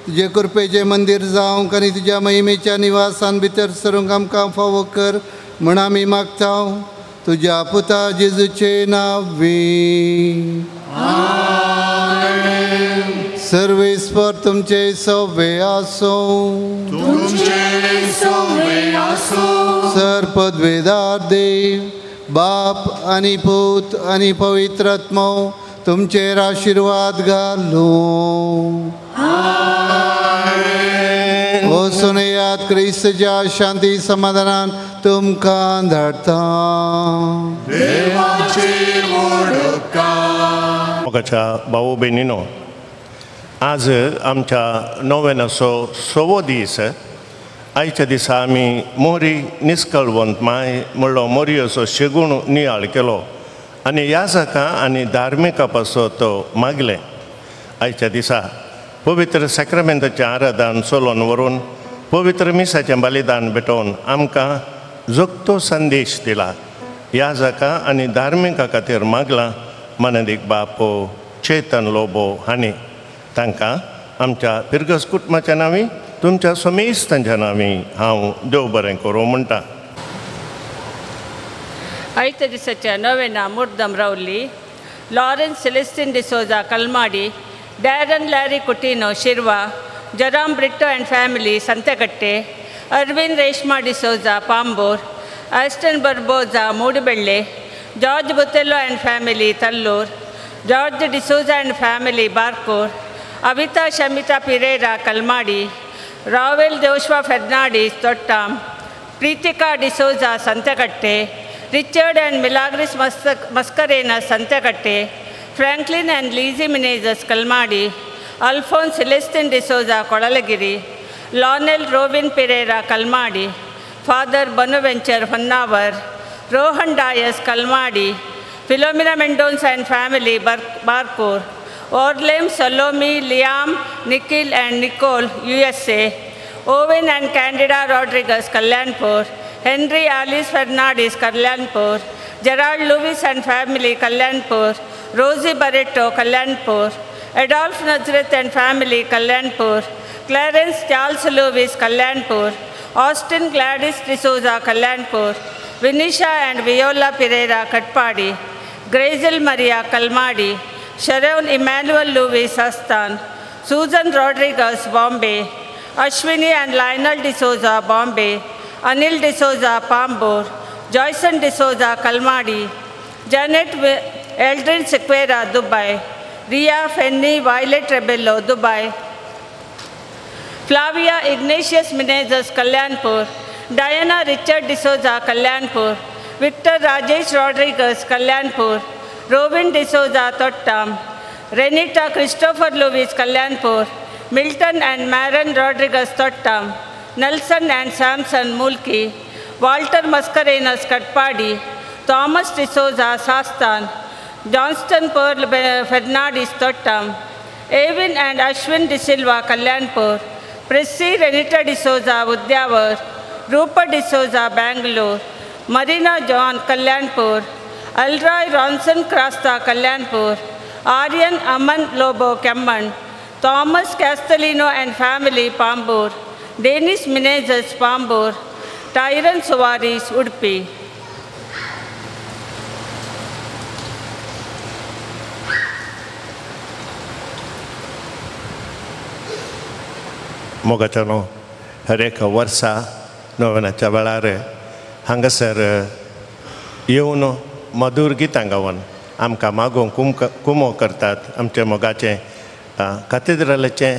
तुजे कृपेचें मंदीर जावंक आनी तुज्या महिमेच्या निवासान भितर सरूंक आमकां फावो कर म्हण आमी मागता तुज्या पुता जेजूचे नांवी. सर्वेस्पर तुमचे सवे आसूं. तुमचे सवे आसूं. सर पदवेदार देव बाप आनी पूत आनी पवित्र आत्मो तुमचेर आशिर्वाद घालूं. वचून येयात क्रिस्तच्या शांती समाधानान तुमकां धाडटा. देवाचे व्हड उपकार. मोगाच्या भाऊ भयणीनो, आज आमच्या नोवेनाचो सवो दीस. आयच्या दिसा आमी मोरी निस्कळवंत माय म्हणलो मोरयोचो शेगूण नियाळ केलो आनी याजकां आनी धार्मिका पासत मागलें. आयच्या दिसा पवित्र सॅक्रामेंताचें आराधन चलोवन व्हरून पवित्र मिसाचें बलिदान भेटोवन आमकां जोगतो संदेश दिला. याजकां आनी धार्मिका खातीर मागलां मानदीक बापो चेतन लोबो हांणी. तांकां आमच्या फिरगस कुटुंबाच्या नांवी तुमच्या समेस्तांच्या नांवी हांव देव बरें करूं म्हणटा. आयच्या दिसाच्या नवेना मुर्दम रावली Lawrence Celestine D'Souza Kalmadi, Darren Larry Coutinho Shirva, Jerome Britto and family Santhekatte, Arvind Reshma D'Souza Pambur, Aston Barbosa Moodubelle, George Botelho and family Tallur, George D'Souza and family Barkur, Avita Shamita Pereira Kalmadi, Rawel Joshua Fernandes Thottam, Preethika D'Souza Santhekatte, Richard and Milagres Mascarenhas Santhekatte, Franklin and Lizzie Menezes Kalmadi, Alphonse Celestine D'Souza Kodaligiri, Lionel Robin Pereira Kalmadi, Father Bonaventure Honnavar, Rohan Dias Kalmadi, Philomena Mendonca and family Barkur, Orlem Salome Liam Nikhil and Nicole USA, Owen and Candida Rodriguez Kalyanpur, Henry Alice Fernandes Kalyanpur, Gerald Lewis and family Kalyanpur, Rosie Barreto Kalyanpur, Adolf Nazareth and family Kalyanpur, Clarence Charles Lewis Kalyanpur, Austin Gladys D'Souza Kalyanpur, Vinisha and Viola Pereira Katpadi, Grazel Maria Kalmadi, Sharon Emmanuel Lewis Astan, Susan Rodriguez Bombay, Ashwini and Lionel D'Souza Bombay, Anil D'Souza Pambur, Joyson D'Souza Kalmadi, Janet Eldrin Sequeira Dubai, Ria Fenny Violet Rebello Dubai, Flavia Ignatius Menezes Kalyanpur, Diana Richard D'Souza Kalyanpur, Victor Rajesh Rodriguez Kalyanpur, Robin D'Souza Thottam, Renita Christopher Lewis Kalyanpur, Milton and Maron Rodriguez Thottam, Nelson and Samson Mulki, Walter Mascarenhas Katpadi, Thomas D'Souza Sastan, Johnston Pearl Fernandes Thottam, Avin and Ashwin D'Silva Kalyanpur, Prissy Renita D'Souza Udyavar, Rupa D'Souza Bangalore, Marina John Kalyanpur, Alroy Ronson Krasta Kalyanpur, Aryan Aman Lobo Kemman, Thomas Castellino and family Pambur, Denis Menezes Pambur, Tyron Soares Udupi. मोगाच्यानो, हर एक वर्सा नोवेनाच्या वेळार हांगासर येवन मधूर गितां गावन आमकां मागूंक कुमो करतात. आमच्या मोगाचें कथेद्रलाचें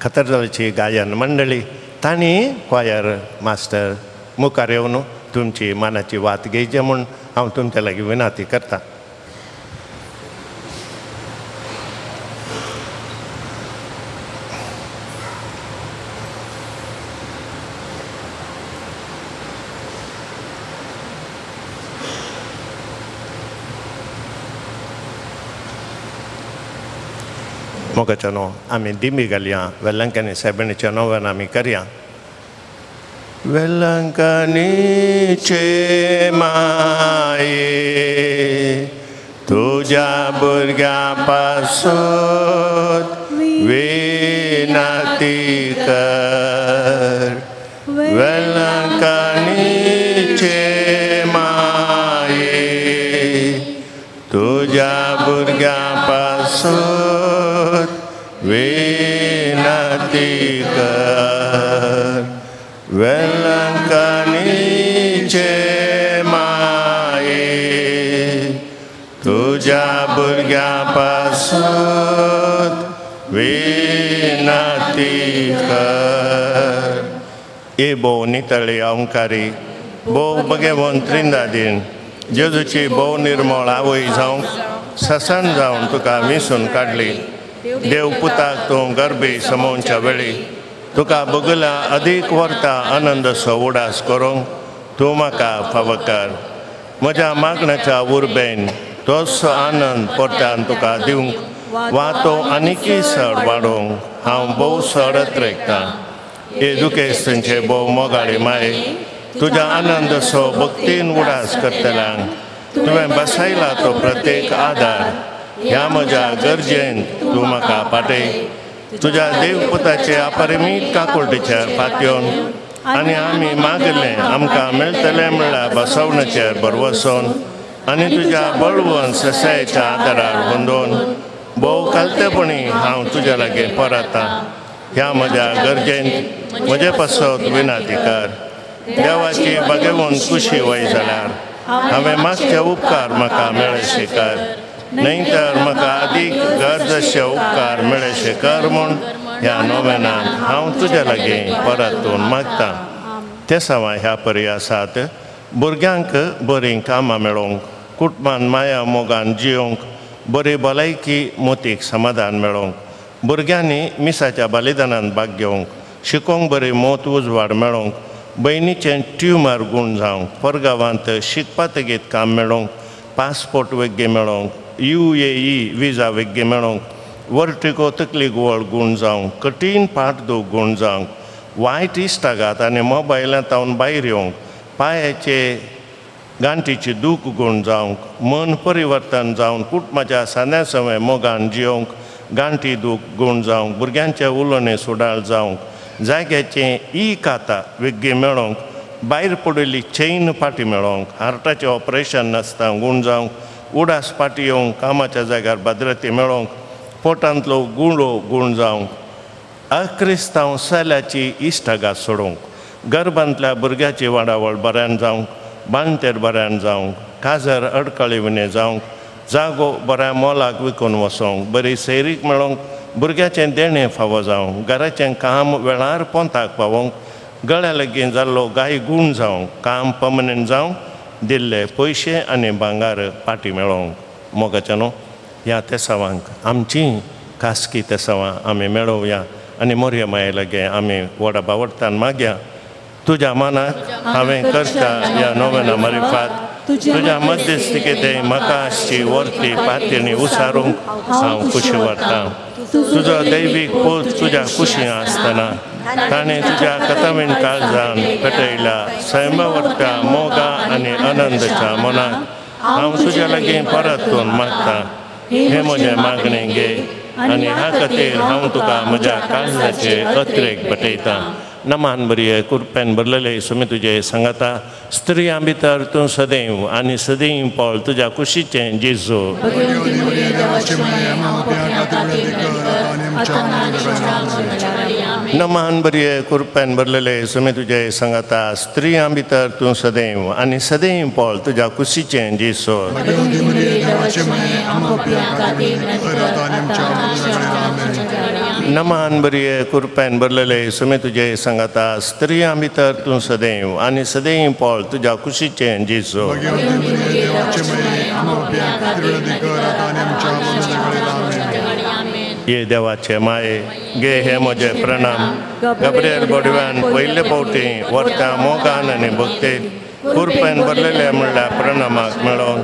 कथेद्रलाची गायन मंडळी तांणी क्वायर मास्टर मुखार येवन तुमची मनाची वात घेवची म्हूण हांव तुमच्या लागीं विनंती करता. मोगाच्या न्हू आमी दिमी घालया वेलंकनी सायबिणीच्या नोवेन आमी करया. वेलंकनीचे माये तुज्या भुरग्यां पासत विनंती कर. वेलंकनीचे माये तुज्या भुरग्यां पासत विनंती कर. वेलंकनीचे माये तुज्या भुरग्यां पासत विनंती कर. ए भोव नितळी ओंकारी भोव भगवंत त्रिंदादीन जेजूची भोव निर्मळ आवय जावंक ससन जावन तुका विसून काडली. देव पुताक तूं गर्भी समोवच्या वेळी तुका बगला अदीक व्हरता आनंदसो उडास करूंक तूं म्हाका फावो कर. म्हज्या मागण्याच्या उर्बेन तोच आनंद परत्यान तुका दिवंक वा तो आनीकय सड वाडोवंक हांव भोव सड अत्रेकतां. हे दुखेस्तांचे भोव मोगाळी माये तुज्या आनंदसो भक्तीन उडास करतल्यांक तुवें बसयला तो प्रत्येक आदार ह्या म्हज्या गरजेन तूं म्हाका पाटय. तुज्या देवपुताचे अपरिमीत काकुळटीचेर पातयेवन आनी आमी मागलें आमकां मेळटलें म्हळ्यार बसवण्याचेर भरवसोन आनी तुज्या बळवंत ससायेच्या आदारार गोंदोवन भोव कालतेपणी हांव तुज्या लागीं परतां. ह्या म्हज्या गरजेन म्हजे पासत विनंती कर. देवाची भगवंत खुशी वय जाल्यार हांवें मागचे उपकार म्हाका मेळशे कर, न्हय तर म्हाका अदीक गरजशे उपकार मेळशे कर म्हूण ह्या नोवेनांत हांव तुज्या लागीं परतून मागतां. ते सवां ह्या परी आसात भुरग्यांक बरीं कामां मेळोवंक, कुटुंबान माया मोगान जियोवंक, बरी भलायकी मोतीक समाधान मेळोवंक, भुरग्यांनी मिसाच्या बलिदानान भाग घेवंक, शिकोवंक बरी मोत उजवाड मेळोवंक, भयणीचें ट्युमर गूण जावंक, परगांवांत शिकपा तेगीत काम मेळोवंक, पासपोर्ट वेग्गे मेळोवंक, UAE विजा वेग्गे मेळोवंक, वर्टिगो तकली गोळ गूण जावंक, कठीण पाठदूख गूण जावंक, वायट इश्टागात आनी मोबायलांत भायर येवंक, पांयाचे गांठीची दूख गूण जावंक, मन परिवर्तन जावन कुटुंबाच्या सांद्या सवय मोगान जियोवंक, गांठी दूख गूण जावंक, भुरग्यांचें उलोवणें सुडाळ जावंक, जाग्याचें ई खाता वेग्गे मेळोवंक, भायर पडिल्ली चेन फाटी मेळोवंक, हार्टाचें ऑपरेशन नासता गूण जावंक, उडास फाटी येवंक, कामाच्या जाग्यार भद्रती मेळोवंक, पोटांतलो गुळो गूण जावंक, अक्रिस्तांव सल्याची इश्टागात सोडोवंक, गर्भांतल्या भुरग्याची वाडावळ बऱ्यान जावंक, बांतेर बऱ्यान जावंक, काजर अडकळी विणे जावंक, जागो बऱ्या मोलाक विकून वसोंक, बरी सैरीक मेळोवंक, भुरग्याचें देणें फावो जावंक, घराचें काम वेळार पोंताक पावोवंक, गळ्या लागीं जाल्लो गाय गूण जावंक, काम पर्मनंट जावंक, दिल्ले पयशे आनी भांगार पाटी मेळोवंक. मोगाच्या न्हू ह्या तेसावांक आमची खासगी तेसावां आमी मेळोवया आनी मोरया माये लागीं आमी व्हडा बावडतान मागया. तुज्या मनाक हांवें करता ह्या नोवेना मारिफात तुज्या मध्यस्थिकेते म्हाका आसची वर्ती पातयेणी उसारूंक हांव खुशी व्हरतां. तुजो दैवीक पूत तुज्या खुशी आसतना ताणें तुज्या कथावीन काळजान पेटयल्या सैमावरत्या मोगा आनी आनंदाच्या मनाक हांव तुज्या लागीं परतून मागतां. हें म्हजें मागणें घे आनी ह्या खातीर हांव तुका म्हज्या काळजाचे अत्रेक भेटयतां. नमान बरी कुरप्यान भरलेले सुमी तुजे सांगाता स्त्रियां भितर तूं सदैव आनी सदैव पळ तुज्या कुशीचें जेजू. नमान बरये कुरप्यान भरलेले सुमे तुजे सांगाता स्त्रियां भितर तूं सदैव आनी सदैव पळ तुज्या कुशीचें जेजू. नमान बरये कुरप्यान भरलेले सुमे तुजे सांगाता स्त्रियां भितर तूं सदैव आनी सदैव पळ तुज्या कुशीचें जेजू. ये देवाचे माये गे हे म्हजे प्रणाम. गब्रियल बोडव्यान पयले फावटी व्हरता मोगान आनी भक्तेन कुरपेन भरलेले म्हणल्यार प्रणामाक मेळोवन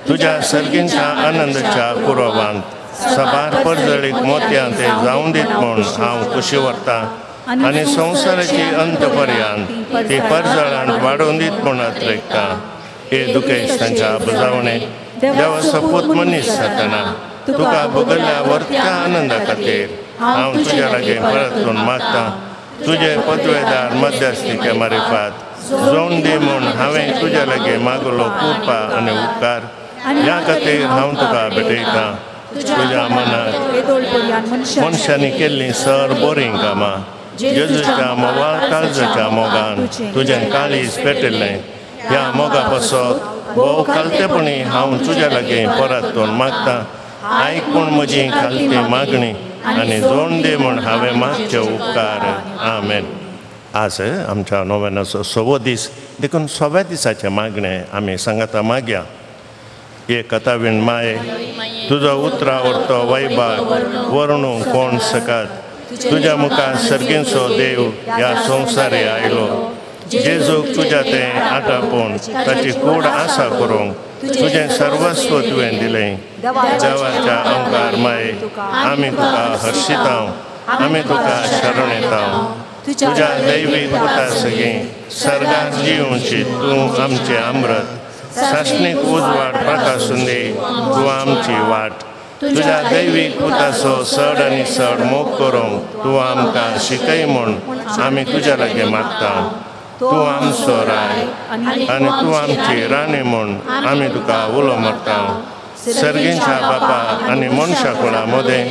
तुज्या सर्गींच्या आनंदाच्या कुरोवांत सबार परजळीत मोतयां ते जावन दीत म्हूण हांव खुशी व्हरतां आनी संवसाराची अंत पर्यंत ती परजळान वाडोवन दीत म्हूण आत्रेकतां. हे दुखेश तांच्या बुजावणे देवा सपूत मनीस जातना तुका बगल्ल्या व्हरत्या आनंदा खातीर हांव तुज्या लागीं परतून मागतां. तुजे पदवेदार मध्यस्थिके मारिफात जोन दी म्हूण हांवें तुज्या लागीं मागलो कृपा आनी उपकार. ह्या खातीर हांव तुका भेटयतां. तुज्या मनाक मनशांनी केल्लीं सर बरीं कामां जेजूच्या मोवाळ काळजाच्या मोगान तुजें काळीज पेटिल्लें. ह्या मोगा पासत भोव खालतेपणी हांव तुज्या लागीं परतून मागतां. आयक पूण म्हजी खालती मागणी आनी जोड दी म्हूण हांवें मागचे उपकार. आमेन. आज आमच्या नोवेनाचो सवो दीस देखून सव्या दिसाचें मागणें आमी सांगाता मागया. हे कथावीण माये तुजो उतरा व्हरतो वैभाग वर्णू कोण सकत. तुज्या मुखार सर्गींचो देव ह्या संवसारी आयलो. जेजूक तुज्या तें आटापून ताची कूड आसा करूंक तुजें सर्वस्व तुवें दिलें. देवाच्या अंकार माये आमी तुका हर्शितांव, आमी तुका शरण येतांव. तुज्या दैवी पुता सगळीं सर्गात जिवची तूं आमचें अमृत सासणीक उजवाड प्रकाशून दी तूं आमची वाट. तुज्या दैवीक पुताचो चड आनी चड मोग करूंक तूं आमकां शिकय म्हूण आमी तुज्या लागीं मागता. तूं आमचो राय आनी तूं आमची राणी म्हूण आमी तुका उलो मारता. सर्गींच्या बापा आनी मनशा कुळा मदें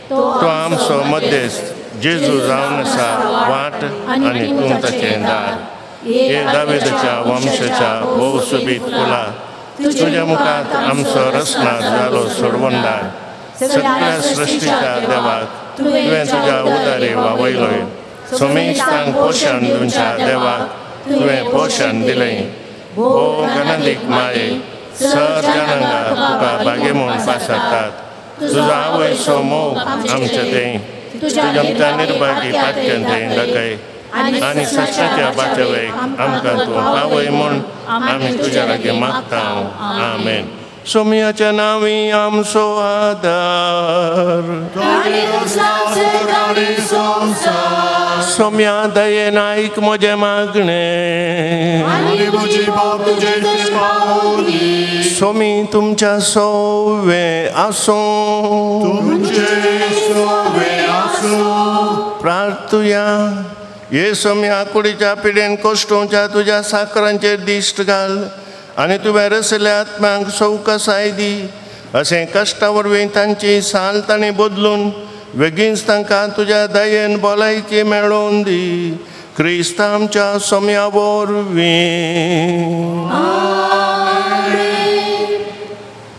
तूं आमचो मध्यस्थ जेजू जावन आसा वाट आनी तूं ताचें दार. हे दावेदाच्या वंशाच्या भोव सोबीत फुला तुज्या मुखार आमचो रचना जालो सोडवणदार. सगळ्या सृश्टीच्या देवाक तुवें तुज्या उदारी वावयलोय. सोमेस्तांक पोशण दिवच्या देवाक तुवें पोशण दिलें. भोव गणादीक माये सर जनांगा तुका बागे म्हूण पासारतात. तुजो आवयचो मोग आमचे थंय तुज्या आमच्या निर्भागी पाटक्यान थंय दाखय आनी सश्टाच्या बाचवेक आमकां तूं पावय म्हूण आमी तुज्या लागीं मागता. आमेन. सोमयाच्या नांवी आमचो आदार. सोम्या दयेन आयक म्हजें मागणें. सोमी तुमच्या सोवे आसूं. प्रार्थुया. हे सोम्या कुडीच्या पिडेन कोश्टोवच्या तुज्या साकरांचेर दिश्ट घाल आनी तुवें रसल्या आत्म्यांक सवकसाय दी. अशें कश्टा वरवीं तांची साल तांणी बदलून बेगीनच तांकां तुज्या दयेन भलायकी मेळोवन दी. क्रिस्त आमच्या सोम्या वरवीं.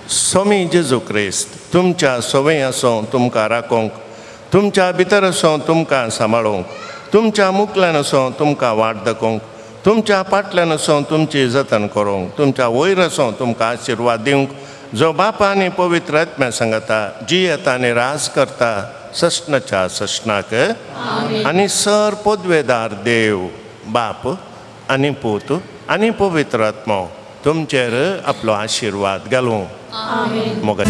सोमी जेजू क्रिस्त तुमच्या सोवे आसूं तुमकां राखोवंक, तुमच्या भितर आसूं तुमकां सांबाळूंक, तुमच्या मुखल्यान आसूं तुमकां वाट दाखोवंक, तुमच्या पाटल्यान आसूं तुमची जतन करूंक, तुमच्या वयर आसूं तुमकां आशिर्वाद दिवंक, जो बापा आनी पवित्र आत्म्या सांगता जियेता आनी राज करता सस्नाच्या सस्नाक. आनी सर पदवेदार देव बाप आनी पूत आनी पवित्र आत्मो तुमचेर आपलो आशिर्वाद घालूं. मोग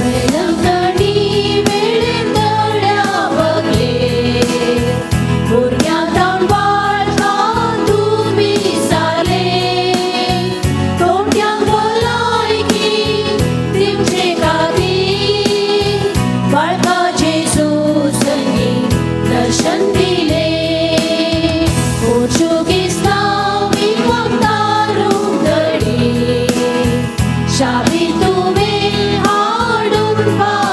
Shabi tuve hadun pa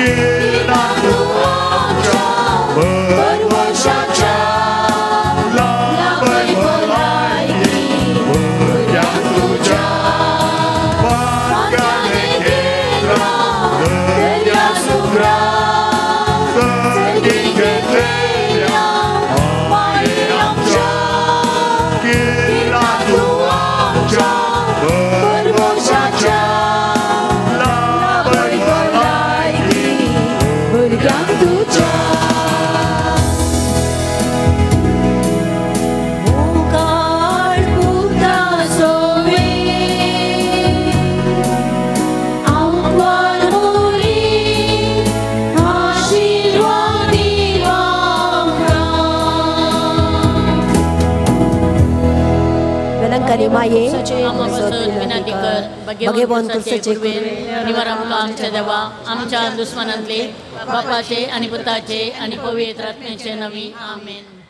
किरणां तूं आमच्या भरवशाच्या लाभय भलायकी भुरग्यांक तुज्या वाक्याने केंद्रां दर्या सुग्रा सर्गी घेतलेल्या माये आमच्या किरणां तूं आमच्या भरवशाच्या लाभय भलायकी भुरग्यांक तुज्या. मुखार पुता सोवे आंकवार मोरी आशीर्वाद आमकां. वेलंकनी माये विनंती कर भगेवन क्रिस्ताचे कृपेन निवार आमकां आमच्या देवा आमच्या दुस्मनांतले बापाचे आनी पुताचे आनी पवित्र आत्म्याचे नवी. आमेन.